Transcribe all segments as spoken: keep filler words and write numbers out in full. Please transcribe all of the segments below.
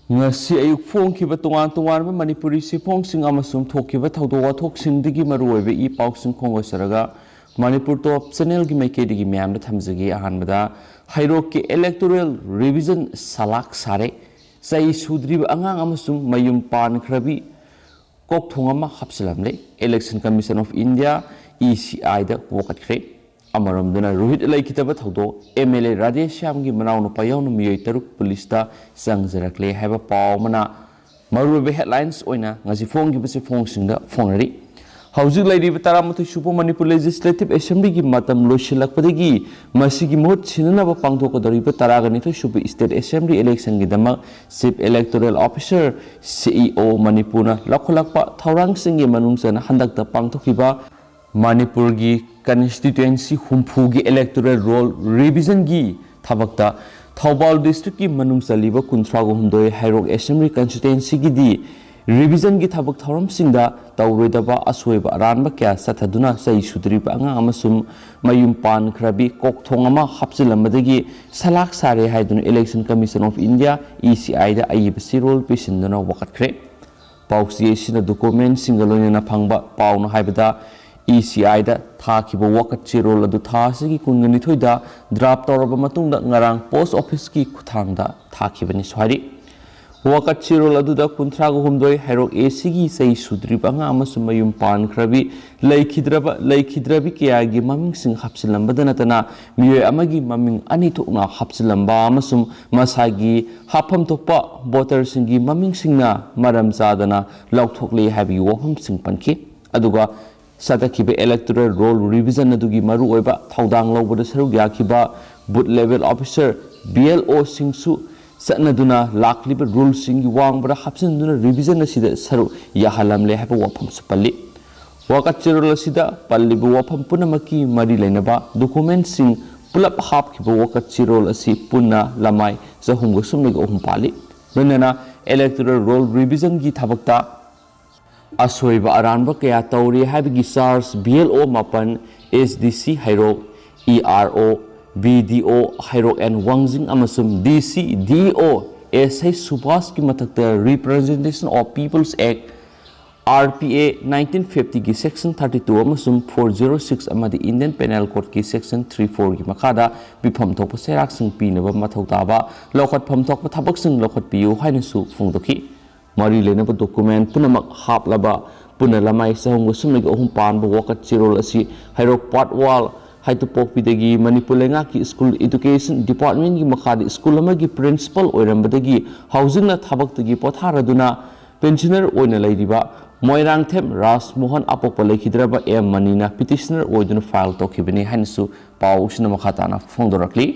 ꯉꯁꯤ ꯑꯌꯨꯛ ꯐꯣꯡꯈꯤꯕ ꯇꯣꯉꯥꯟ ꯇꯣꯉꯥꯟꯕ ꯃꯅꯤꯄꯨꯔꯤ ꯆꯦꯐꯣꯡꯁꯤꯡ ꯑꯃꯁꯨꯡ ꯊꯣꯛꯈꯤꯕ ꯊꯧꯗꯣꯛ ꯋꯥꯊꯣꯛꯁꯤꯡꯗꯒꯤ ꯃꯔꯨꯑꯣꯏꯕ ꯏ ꯄꯥꯎꯁꯤꯡ ꯈꯣꯝꯒꯠꯆꯔꯒ ꯃꯅꯤꯄꯨꯔ ꯇꯣꯞ ꯆꯦꯅꯦꯜꯒꯤ ꯃꯥꯏꯀꯩꯗꯒꯤ ꯃꯌꯥꯝꯗ ꯊꯝꯖꯒꯦ꯫ ꯑꯍꯥꯟꯕꯗ ꯍꯩꯔꯣꯛꯀꯤ electoral revision ꯁꯂꯥꯛ ꯁꯥꯔꯦ꯫ ꯆꯍꯤ ꯁꯨꯗ꯭ꯔꯤꯕ ꯑꯉꯥꯡ ꯑꯃꯁꯨꯡ ꯃꯌꯨꯝ ꯄꯥꯟꯈ꯭ꯔꯕꯤ ꯀꯣꯛꯊꯣꯡ ꯑꯃ ꯍꯥꯞꯆꯤꯜꯂꯝꯂꯦ꯫ Election Commission of India, E C I ꯗ ꯋꯥꯀꯠꯈ꯭ꯔꯦ꯫ ꯑꯃꯔꯣꯝꯗꯅ ꯔꯣꯍꯤꯠ ꯂꯩꯈꯤꯗꯕ ꯊꯧꯗꯣꯛ, M L A ꯔꯥꯙꯦꯁ꯭ꯌꯥꯝꯒꯤ ꯃꯅꯥꯎꯅꯨꯄꯥ ꯌꯥꯎꯅ ꯃꯤꯑꯣꯏ ꯇꯔꯨꯛ ꯄꯨꯂꯤꯁꯇ ꯆꯪꯖꯔꯛꯂꯦ ꯍꯥꯏꯕ ꯄꯥꯎ ꯑꯃꯅ ꯃꯔꯨꯑꯣꯏꯕ headlines ꯑꯣꯏꯅ ꯉꯁꯤ ꯐꯣꯡꯈꯤꯕ ꯆꯦꯐꯣꯡꯁꯤꯡꯗ ꯐꯣꯡꯅꯔꯤ꯫ ꯍꯧꯖꯤꯛ ꯂꯩꯔꯤꯕ ꯇꯔꯥꯃꯥꯊꯣꯏ ꯁꯨꯕ ꯃꯅꯤꯄꯨꯔ Legislative Assembly ꯒꯤ ꯃꯇꯝ ꯂꯣꯏꯁꯤꯜꯂꯛꯄꯗꯒꯤ ꯃꯁꯤꯒꯤ ꯃꯍꯨꯠ ꯁꯤꯟꯅꯅꯕ ꯄꯥꯡꯊꯣꯛꯀꯗꯧꯔꯤꯕ ꯇꯔꯥꯒ ꯅꯤꯊꯣꯏ ꯁꯨꯕ State Assembly election ꯒꯤꯗꯃꯛ Chief Electoral Officer, C E O, ꯃꯅꯤꯄꯨꯔꯅ ꯂꯧꯈꯠꯂꯛꯄ ꯊꯧꯔꯥꯡꯁꯤꯡꯒꯤ ꯃꯅꯨꯡ ꯆꯟꯅ ꯍꯟꯗꯛꯇ ꯄꯥꯡꯊꯣꯛꯈꯤꯕ ꯃꯅꯤꯄꯨꯔꯒꯤ constituency ꯍꯨꯝꯐꯨꯒꯤ electoral roll revision ꯒꯤ ꯊꯕꯛꯇ ꯊꯧꯕꯥꯜ district ꯀꯤ ꯃꯅꯨꯡ ꯆꯜꯂꯤꯕ ꯀꯨꯟꯊ꯭ꯔꯥꯒ ꯍꯨꯝꯗꯣꯏ ꯍꯩꯔꯣꯛ Assembly Constituency ꯒꯤꯗꯤ revision ꯒꯤ ꯊꯕꯛ ꯊꯧꯔꯝꯁꯤꯡꯗ ꯇꯧꯔꯣꯏꯗꯕ ꯑꯁꯣꯏꯕ ꯑꯔꯥꯟꯕ ꯀꯌꯥ ꯆꯠꯊꯗꯨꯅ ꯆꯍꯤ ꯁꯨꯗ꯭ꯔꯤꯕ ꯑꯉꯥꯡ ꯑꯃꯁꯨꯡ ꯃꯌꯨꯝ ꯄꯥꯟꯈ꯭ꯔꯕꯤ ꯀꯣꯛꯊꯣꯡ ꯑꯃ ꯍꯥꯞꯆꯤꯜꯂꯝꯕꯗꯒꯤ ꯁꯂꯥꯛ ꯁꯥꯔꯦ ꯍꯥꯏꯗꯨꯅ Election Commission of India, E C I ꯗ ꯑꯏꯕ ꯆꯦꯔꯣꯜ ꯄꯤꯁꯤꯟꯗꯨꯅ ꯋꯥꯀꯠꯈ꯭ꯔꯦ꯫ ꯄꯥꯎꯆꯦ ꯑꯁꯤꯅ document ꯁꯤꯡꯒ ꯂꯣꯏꯅꯅ ꯐꯪꯕ ꯄꯥꯎꯅ ꯍꯥꯏꯕꯗ, E C I ꯗ ꯊꯥꯈꯤꯕ ꯋꯥꯀꯠ ꯆꯦꯔꯣꯜ ꯑꯗꯨ ꯊꯥ ꯑꯁꯤꯒꯤ ꯀꯨꯟꯒ ꯅꯤꯊꯣꯏꯗ draft ꯇꯧꯔꯕ ꯃꯇꯨꯡꯗ ꯉꯔꯥꯡ post office ꯀꯤ ꯈꯨꯠꯊꯥꯡꯗ ꯊꯥꯈꯤꯕꯅꯤꯁꯨ ꯍꯥꯏꯔꯤ꯫ ꯋꯥꯀꯠ ꯆꯦꯔꯣꯜ ꯑꯗꯨꯗ ꯀꯨꯟꯊ꯭ꯔꯥꯒ ꯍꯨꯝꯗꯣꯏ ꯍꯩꯔꯣꯛ A C ꯒꯤ ꯆꯍꯤ ꯁꯨꯗ꯭ꯔꯤꯕ ꯑꯉꯥꯡ ꯑꯃꯁꯨꯡ ꯃꯌꯨꯝ ꯄꯥꯟꯈ꯭ꯔꯕꯤ ꯂꯩꯈꯤꯗ꯭ꯔꯕ, ꯂꯩꯈꯤꯗ꯭ꯔꯕꯤ ꯀꯌꯥꯒꯤ ꯃꯃꯤꯡꯁꯤꯡ ꯍꯥꯞꯆꯤꯜꯂꯝꯕꯗ ꯅꯠꯇꯅ ꯃꯤꯑꯣꯏ ꯑꯃꯒꯤ ꯃꯃꯤꯡ ꯑꯅꯤ ꯊꯣꯛꯅ ꯍꯥꯞꯆꯤꯜꯂꯝꯕ ꯑꯃꯁꯨꯡ ꯃꯁꯥꯒꯤ ꯍꯥꯞꯐꯝ ꯊꯣꯛꯄ voter ꯁꯤꯡꯒꯤ ꯃꯃꯤꯡꯁꯤꯡꯅ ꯃꯔꯝ ꯆꯥꯗꯅ ꯂꯧꯊꯣꯛꯂꯦ ꯍꯥꯏꯕꯒꯤ ꯋꯥꯐꯝꯁꯤꯡ ꯄꯟꯈꯤ꯫ ꯑꯗꯨꯒ ꯆꯠꯊꯈꯤꯕ electoral roll revision ꯑꯗꯨꯒꯤ ꯃꯔꯨꯑꯣꯏꯕ ꯊꯧꯗꯥꯡ ꯂꯧꯕꯗ ꯁꯔꯨꯛ ꯌꯥꯈꯤꯕ booth level officer, B L O ꯁꯤꯡꯁꯨ ꯆꯠꯅꯗꯨꯅ ꯂꯥꯛꯂꯤꯕ rule ꯁꯤꯡꯒꯤ ꯋꯥꯡꯃꯗ ꯍꯥꯞꯆꯤꯟꯗꯨꯅ revision ꯑꯁꯤꯗ ꯁꯔꯨꯛ ꯌꯥꯍꯜꯂꯝꯂꯦ ꯍꯥꯏꯕ ꯋꯥꯐꯝꯁꯨ ꯄꯜꯂꯤ꯫ ꯋꯥꯀꯠ ꯆꯦꯔꯣꯜ ꯑꯁꯤꯗ ꯄꯜꯂꯤꯕ ꯋꯥꯐꯝ ꯄꯨꯝꯅꯃꯛꯀꯤ ꯃꯔꯤ ꯂꯩꯅꯕ document ꯁꯤꯡ ꯄꯨꯂꯞ ꯍꯥꯞꯈꯤꯕ ꯋꯥꯀꯠ ꯆꯦꯔꯣꯜ ꯑꯁꯤ ꯄꯨꯟꯅ ꯂꯃꯥꯏ ꯆꯍꯨꯝꯒ ꯁꯨꯞꯅꯒ ꯑꯍꯨꯝ ꯄꯥꯜꯂꯤ꯫ ꯂꯣꯏꯅꯅ electoral roll revision ꯒꯤ ꯊꯕꯛꯇ ꯑꯁꯣꯏꯕ ꯑꯔꯥꯟꯕ ꯀꯌꯥ ꯇꯧꯔꯤ ꯍꯥꯏꯕꯒꯤ charge B L O ꯃꯥꯄꯟ, S D C ꯍꯩꯔꯣꯛ, E R O, B D O ꯍꯩꯔꯣꯛ N ꯋꯥꯡꯖꯤꯡ ꯑꯃꯁꯨꯡ D C, D E O ꯑꯦꯁ ꯑꯩꯆ ꯁꯨꯕꯥꯁꯀꯤ ꯃꯊꯛꯇ Representation of People's Act, R P A nineteen fifty ꯒꯤ Section thirty two ꯑꯃꯁꯨꯡ four zero six ꯑꯃꯗꯤ Indian Penal Code ꯀꯤ Section three four ꯒꯤ ꯃꯈꯥꯗ ꯄꯤꯐꯝ ꯊꯣꯛꯄ ꯆꯩꯔꯥꯛꯁꯤꯡ ꯄꯤꯅꯕ ꯃꯊꯧ ꯇꯥꯕ ꯂꯧꯈꯠꯐꯝ ꯊꯣꯛꯄ ꯊꯕꯛꯁꯤꯡ ꯂꯧꯈꯠꯄꯤꯌꯨ ꯍꯥꯏꯅꯁꯨ ꯐꯣꯡꯗꯣꯛꯈꯤ꯫ ꯃꯔꯤ ꯂꯩꯅꯕ document ꯄꯨꯝꯅꯃꯛ ꯍꯥꯞꯂꯕ ꯄꯨꯟꯅ ꯂꯃꯥꯏ ꯆꯍꯨꯝꯒ ꯁꯨꯞꯅꯒꯤ ꯑꯍꯨꯝ ꯄꯥꯟꯕ ꯋꯥꯀꯠ ꯆꯦꯔꯣꯜ ꯑꯁꯤ ꯍꯩꯔꯣꯛ ꯄꯥꯠ ꯋꯥꯟ ꯍꯩꯇꯨꯄꯣꯛꯄꯤꯗꯒꯤ ꯃꯅꯤꯄꯨꯔ ꯂꯩꯉꯥꯛꯀꯤ School Education Department ꯀꯤ ꯃꯈꯥꯗ ꯁ꯭ꯀꯨꯜ ꯑꯃꯒꯤ principal ꯑꯣꯏꯔꯝꯕꯗꯒꯤ ꯍꯧꯖꯤꯛꯅ ꯊꯕꯛꯇꯒꯤ ꯄꯣꯊꯥꯔꯗꯨꯅ pensioner ꯑꯣꯏꯅ ꯂꯩꯔꯤꯕ ꯃꯣꯏꯔꯥꯡꯊꯦꯝ ꯔꯥꯖ ꯃꯣꯍꯟ ꯑꯄꯣꯛꯄ ꯂꯩꯈꯤꯗ꯭ꯔꯕ ꯑꯦꯝ ꯃꯅꯤꯅ petitioner ꯑꯣꯏꯗꯨꯅ file ꯇꯧꯈꯤꯕꯅꯤ ꯍꯥꯏꯅꯁꯨ ꯄꯥꯎ ꯑꯁꯤꯅ ꯃꯈꯥ ꯇꯥꯅ ꯐꯣꯡꯗꯣꯔꯛꯂꯤ꯫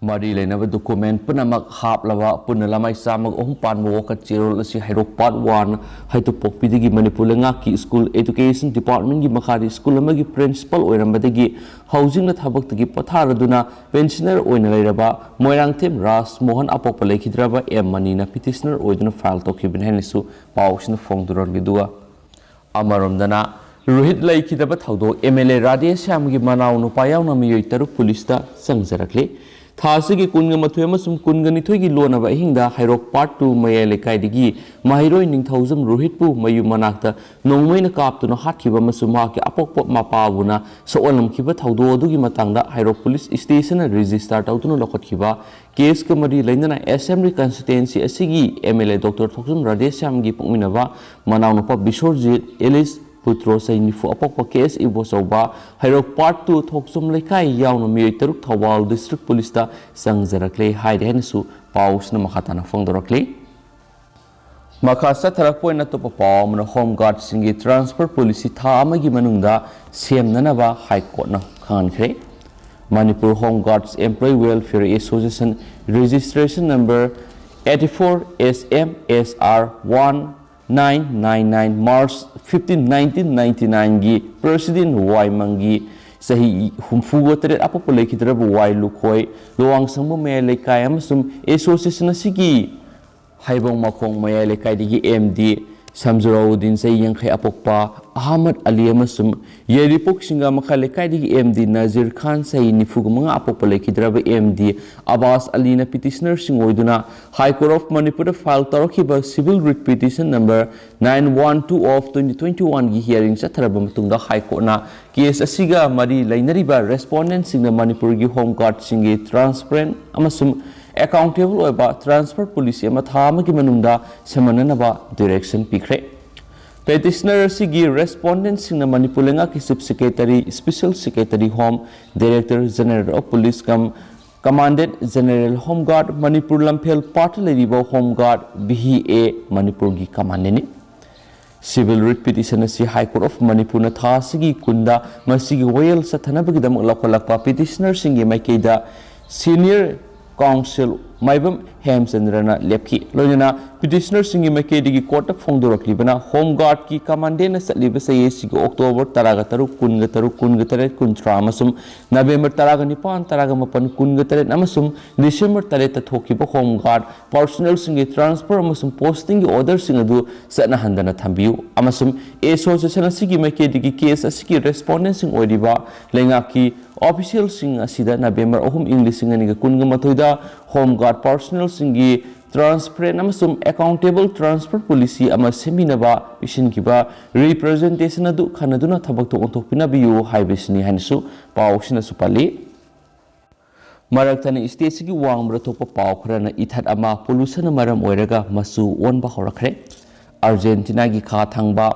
ꯃꯔꯤ ꯂꯩꯅꯕ document ꯄꯨꯝꯅꯃꯛ ꯍꯥꯞꯂꯕ ꯄꯨꯟꯅ ꯂꯃꯥꯏ ꯆꯥꯝꯃꯒ ꯑꯍꯨꯝ ꯄꯥꯟꯕ ꯋꯥꯀꯠ ꯆꯦꯔꯣꯜ ꯑꯁꯤ ꯍꯩꯔꯣꯛ ꯄꯥꯠ ꯋꯥꯟ ꯍꯩꯇꯨꯄꯣꯛꯄꯤꯗꯒꯤ ꯃꯅꯤꯄꯨꯔ ꯂꯩꯉꯥꯛꯀꯤ School Education Department ꯀꯤ ꯃꯈꯥꯗ ꯁ꯭ꯀꯨꯜ ꯑꯃꯒꯤ principal ꯑꯣꯏꯔꯝꯕꯗꯒꯤ ꯍꯧꯖꯤꯛꯅ ꯊꯕꯛꯇꯒꯤ ꯄꯣꯊꯥꯔꯗꯨꯅ pensioner ꯑꯣꯏꯅ ꯂꯩꯔꯕ ꯃꯣꯏꯔꯥꯡꯊꯦꯝ ꯔꯥꯖ ꯃꯣꯍꯟ ꯑꯄꯣꯛꯄ ꯂꯩꯈꯤꯗ꯭ꯔꯕ ꯑꯦꯝ ꯃꯅꯤꯅ petitioner ꯑꯣꯏꯗꯨꯅ file ꯇꯧꯈꯤꯕꯅꯤ ꯍꯥꯏꯅꯁꯨ ꯄꯥꯎ ꯑꯁꯤꯅ ꯐꯣꯡꯗꯣꯔꯛꯂꯤ꯫ ꯑꯗꯨꯒ ꯑꯃꯔꯣꯝꯗꯅ ꯔꯣꯍꯤꯠ ꯂꯩꯈꯤꯗꯕ ꯊꯧꯗꯣꯛ, ꯑꯦꯝ ꯑꯦꯜ ꯑꯦ ꯔꯥꯙꯦꯁ꯭ꯌꯥꯝꯒꯤ ꯃꯅꯥꯎ ꯅꯨꯄꯥ ꯌꯥꯎꯅ ꯃꯤꯑꯣꯏ ꯇꯔꯨꯛ ꯄꯨꯂꯤꯁꯇ ꯆꯪꯖꯔꯛꯂꯤ꯫ ꯊꯥ ꯑꯁꯤꯒꯤ ꯀꯨꯟꯒ ꯃꯥꯊꯣꯏ ꯑꯃꯁꯨꯡ ꯀꯨꯟꯒ ꯅꯤꯊꯣꯏꯒꯤ ꯂꯣꯟꯅꯕ ꯑꯍꯤꯡꯗ ꯍꯩꯔꯣꯛ ꯄꯥꯠ ꯇꯨ ꯃꯌꯥꯏ ꯂꯩꯀꯥꯏꯗꯒꯤ ꯃꯍꯩꯔꯣꯏ ꯅꯤꯡꯊꯧꯖꯝ ꯔꯣꯍꯤꯠꯄꯨ ꯃꯌꯨꯝ ꯃꯅꯥꯛꯇ ꯅꯣꯡꯃꯩꯅ ꯀꯥꯞꯇꯨꯅ ꯍꯥꯠꯈꯤꯕ ꯑꯃꯁꯨꯡ ꯃꯍꯥꯛꯀꯤ ꯑꯄꯣꯛꯄ ꯃꯄꯥꯕꯨꯅ ꯁꯣꯛꯍꯜꯂꯝꯈꯤꯕ ꯊꯧꯗꯣꯛ ꯑꯗꯨꯒꯤ ꯃꯇꯥꯡꯗ ꯍꯩꯔꯣꯛ ꯄꯨꯂꯤꯁ ꯁ꯭ꯇꯦꯁꯟꯅ ꯔꯦꯖꯤꯁꯇꯥꯔ ꯇꯧꯗꯨꯅ ꯂꯧꯈꯠꯈꯤꯕ ꯀꯦꯁꯀ ꯃꯔꯤ ꯂꯩꯅꯅ ꯑꯦꯁꯦꯝꯕ꯭ꯂꯤ ꯀꯟꯁꯇꯤꯇ꯭ꯋꯦꯟꯁꯤ ꯑꯁꯤꯒꯤ ꯑꯦꯝ ꯑꯦꯜ ꯑꯦ ꯗꯣꯛꯇꯔ ꯊꯣꯛꯆꯝ ꯔꯥꯙꯦꯁ꯭ꯌꯥꯝꯒꯤ ꯄꯣꯛꯃꯤꯟꯅꯕ ꯃꯅꯥꯎꯅꯨꯄꯥ ꯕꯤꯁ꯭ꯋꯔꯖꯤꯠ ꯑꯦꯂꯤꯁ ꯄꯨꯇ꯭ꯔꯣ, ꯆꯍꯤ ꯅꯤꯐꯨ, ꯑꯄꯣꯛꯄ ꯀꯦ ꯑꯦꯁ ꯏꯕꯣꯆꯧꯕ, ꯍꯩꯔꯣꯛ ꯄꯥꯔꯠ ꯇꯨ ꯊꯣꯛꯆꯨꯝ ꯂꯩꯀꯥꯏ ꯌꯥꯎꯅ ꯃꯤꯑꯣꯏ ꯇꯔꯨꯛ ꯊꯧꯕꯥꯜ ꯗꯤꯁꯇ꯭ꯔꯤꯛ ꯄꯨꯂꯤꯁꯇ ꯆꯪꯖꯔꯛꯂꯦ ꯍꯥꯏꯔꯤ ꯍꯥꯏꯅꯁꯨ ꯄꯥꯎꯁꯤꯅ ꯃꯈꯥ ꯇꯥꯅ ꯐꯣꯡꯗꯣꯔꯛꯂꯤ꯫ ꯃꯈꯥ ꯆꯠꯊꯔꯛꯄ ꯑꯣꯏꯅ ꯑꯇꯣꯞꯄ ꯄꯥꯎ ꯑꯃꯅ, ꯍꯣꯝ ꯒꯥꯔꯗꯁꯤꯡꯒꯤ ꯇ꯭ꯔꯥꯟꯁꯐꯔ ꯄꯣꯂꯤꯁꯤ ꯊꯥ ꯑꯃꯒꯤ ꯃꯅꯨꯡꯗ ꯁꯦꯝꯅꯅꯕ ꯍꯥꯏ ꯀꯣꯔꯠꯅ ꯈꯪꯍꯟꯈ꯭ꯔꯦ꯫ Manipur home guards employee welfare association registration number eighty four S M S R one nine nine nine, March fifteen, nineteen ninety nine ꯒꯤ ꯄ꯭ꯔꯁꯤꯗꯦꯟ ꯋꯥꯏꯃꯪꯒꯤ ꯆꯍꯤ ꯍꯨꯝꯐꯨꯒ ꯇꯔꯦꯠ ꯑꯄꯣꯛꯄ ꯂꯩꯈꯤꯗ꯭ꯔꯕ ꯋꯥꯏ ꯂꯨꯈꯣꯏ, ꯂꯨꯋꯥꯡꯁꯪꯕ ꯃꯌꯥꯏ ꯂꯩꯀꯥꯏ ꯑꯃꯁꯨꯡ ꯑꯦꯁꯣꯁꯤꯌꯦꯁꯟ ꯑꯁꯤꯒꯤ ꯍꯩꯕꯣꯡ ꯃꯈꯣꯡ ꯃꯌꯥꯏ ꯂꯩꯀꯥꯏꯗꯒꯤ ꯑꯦꯝ ꯗꯤ ꯁꯝꯖꯨꯔꯥꯎꯗꯤꯟ, ꯆꯍꯤ ꯌꯥꯡꯈꯩ ꯑꯄꯣꯛꯄ ꯑꯍꯃꯗ ꯑꯂꯤ, ꯑꯃꯁꯨꯡ ꯌꯥꯏꯔꯤꯄꯣꯛ ꯁꯤꯡꯒꯥ ꯃꯈꯥ ꯂꯩꯀꯥꯏꯗꯒꯤ ꯑꯦꯝ ꯗꯤ ꯅꯖꯤꯔ ꯈꯥꯟ, ꯆꯍꯤ ꯅꯤꯐꯨꯒ ꯃꯉꯥ ꯑꯄꯣꯛꯄ ꯂꯩꯈꯤꯗ꯭ꯔꯕ ꯑꯦꯝ ꯗꯤ ꯑꯕꯥꯁ ꯑꯂꯤꯅ ꯄꯤꯇꯤꯁꯅꯔꯁꯤꯡ ꯑꯣꯏꯗꯨꯅ High Court of ꯃꯅꯤꯄꯨꯔꯗ ꯐꯥꯏꯜ ꯇꯧꯔꯛꯈꯤꯕ civil writ petition number nine one two of twenty twenty-one ꯒꯤ hearing ꯆꯠꯊꯔꯕ ꯃꯇꯨꯡꯗ High Courtꯅ ꯀꯦꯁ ꯑꯁꯤꯒ ꯃꯔꯤ ꯂꯩꯅꯔꯤꯕ ꯔꯦꯁꯄꯣꯟꯗꯦꯟꯠꯁꯤꯡꯗ ꯃꯅꯤꯄꯨꯔꯒꯤ ꯍꯣꯝ ꯒꯥꯔꯗꯁꯤꯡꯒꯤ ꯇ꯭ꯔꯥꯟꯁꯄꯔꯦꯟꯠ ꯑꯃꯁꯨꯡ ꯑꯦꯀꯥꯎꯟꯇꯦꯕꯜ ꯑꯣꯏꯕ ꯇ꯭ꯔꯥꯟꯁꯐꯔ ꯄꯣꯂꯤꯁꯤ ꯑꯃ ꯊꯥ ꯑꯃꯒꯤ ꯃꯅꯨꯡꯗ ꯁꯦꯝꯍꯟꯅꯅꯕ ꯗꯤꯔꯦꯛꯁꯟ ꯄꯤꯈ꯭ꯔꯦ꯫ ꯄꯦꯇꯤꯁꯅꯔ ꯑꯁꯤꯒꯤ ꯔꯦꯁꯄꯣꯟꯗꯦꯟꯠꯁꯤꯡꯅ ꯃꯅꯤꯄꯨꯔ ꯂꯩꯉꯥꯛꯀꯤ chief secretary, special secretary home, director general of police cum commandant general home guard, Manipur Lamphel ꯄꯥꯠꯇ ꯂꯩꯔꯤꯕ ꯍꯣꯝ ꯒꯥꯔꯗ ꯚꯤ ꯑꯦ ꯃꯅꯤꯄꯨꯔꯒꯤ ꯀꯃꯥꯟꯗꯦꯟꯠꯅꯤ꯫ Civil writ petition ꯑꯁꯤ High Court of ꯃꯅꯤꯄꯨꯔꯅ ꯊꯥ ꯑꯁꯤꯒꯤ ꯀꯨꯟꯗ ꯃꯁꯤꯒꯤ ꯋꯥꯌꯦꯜ ꯆꯠꯊꯅꯕꯒꯤꯗꯃꯛ ꯂꯧꯈꯠꯂꯛꯄ ꯄꯤꯇꯤꯁꯅꯔꯁꯤꯡꯒꯤ ꯃꯥꯏꯀꯩꯗ ꯁꯤꯅꯤꯌꯔ ꯀꯥꯎꯟꯁꯤꯜ ꯃꯥꯏꯕꯝ ꯍꯦꯝꯆꯟꯗ꯭ꯔꯅ ꯂꯦꯞꯈꯤ꯫ ꯂꯣꯏꯅꯅ ꯄꯤꯇꯤꯁꯅꯔꯁꯤꯡꯒꯤ ꯃꯥꯏꯀꯩꯗꯒꯤ ꯀꯣꯔꯠꯇ ꯐꯣꯡꯗꯣꯔꯛꯂꯤꯕꯅ ꯍꯣꯝ ꯒꯥꯔꯗꯀꯤ ꯀꯃꯥꯟꯗꯦꯟꯅ ꯆꯠꯂꯤꯕ ꯆꯍꯤ ꯑꯁꯤꯒꯤ ꯑꯣꯛꯇꯣꯕꯔ ꯇꯔꯥꯒ ꯇꯔꯨꯛ, ꯀꯨꯟꯒ ꯇꯔꯨꯛ, ꯀꯨꯟꯒ ꯇꯔꯦꯠ, ꯀꯨꯟꯊ꯭ꯔꯥ ꯑꯃꯁꯨꯡ ꯅꯕꯦꯝꯕꯔ ꯇꯔꯥꯒ ꯅꯤꯄꯥꯟ, ꯇꯔꯥꯒ ꯃꯥꯄꯟ, ꯀꯨꯟꯒ ꯇꯔꯦꯠ ꯑꯃꯁꯨꯡ ꯗꯤꯁꯦꯝꯕꯔ ꯇꯔꯦꯠꯇ ꯊꯣꯛꯈꯤꯕ ꯍꯣꯝ ꯒꯥꯔꯗ ꯄꯥꯔꯁꯣꯅꯦꯜꯁꯤꯡꯒꯤ ꯇ꯭ꯔꯥꯟꯁꯐꯔ ꯑꯃꯁꯨꯡ ꯄꯣꯁꯇꯤꯡꯒꯤ ꯑꯣꯔꯗꯔꯁꯤꯡ ꯑꯗꯨ ꯆꯠꯅꯍꯟꯗꯅ ꯊꯝꯕꯤꯌꯨ, ꯑꯃꯁꯨꯡ ꯑꯦꯁꯣꯁꯤꯌꯦꯁꯟ ꯑꯁꯤꯒꯤ ꯃꯥꯏꯀꯩꯗꯒꯤ ꯀꯦꯁ ꯑꯁꯤꯒꯤ ꯔꯦꯁꯄꯣꯟꯗꯦꯟꯠꯁꯤꯡ ꯑꯣꯏꯔꯤꯕ ꯂꯩꯉꯥꯛꯀꯤ ꯑꯣꯐꯤꯁꯤꯌꯦꯜꯁꯤꯡ ꯑꯁꯤꯗ ꯅꯕꯦꯝꯕꯔ ꯑꯍꯨꯝ, ꯏꯪ ꯂꯤꯁꯤꯡ ꯑꯅꯤꯒ ꯀꯨꯟꯒ ꯃꯥꯊꯣꯏꯗ ꯍꯣꯝ ꯒꯥꯔꯗ ꯄꯥꯔꯁꯣꯅꯦꯜꯁꯤꯡꯒꯤ ꯇ꯭ꯔꯥꯟꯁꯄꯔꯦꯟꯠ ꯑꯃꯁꯨꯡ ꯑꯦꯀꯥꯎꯟꯇꯦꯕꯜ ꯇ꯭ꯔꯥꯟꯁꯐꯔ ꯄꯣꯂꯤꯁꯤ ꯑꯃ ꯁꯦꯝꯕꯤꯅꯕ ꯄꯤꯁꯤꯟꯈꯤꯕ ꯔꯤꯄ꯭ꯔꯖꯦꯟꯇꯦꯁꯟ ꯑꯗꯨ ꯈꯟꯅꯗꯨꯅ ꯊꯕꯛꯇ ꯑꯣꯟꯊꯣꯛꯄꯤꯅꯕꯤꯌꯨ ꯍꯥꯏꯕꯁꯤꯅꯤ ꯍꯥꯏꯅꯁꯨ ꯄꯥꯎ ꯑꯁꯤꯅꯁꯨ ꯄꯜꯂꯤ꯫ ꯃꯔꯛ ꯊꯠꯅ ꯏꯁꯇꯦꯠꯁꯤꯒꯤ ꯋꯥꯡꯃꯗ ꯊꯣꯛꯄ ꯄꯥꯎ ꯈꯔꯅ ꯏꯊꯠ ꯑꯃ ꯄꯣꯂꯨꯁꯟꯅ ꯃꯔꯝ ꯑꯣꯏꯔꯒ ꯃꯆꯨ ꯑꯣꯟꯕ ꯍꯧꯔꯛꯈ꯭ꯔꯦ꯫ ꯑꯥꯔꯖꯦꯟꯇꯤꯅꯥꯒꯤ ꯈꯥ ꯊꯪꯕ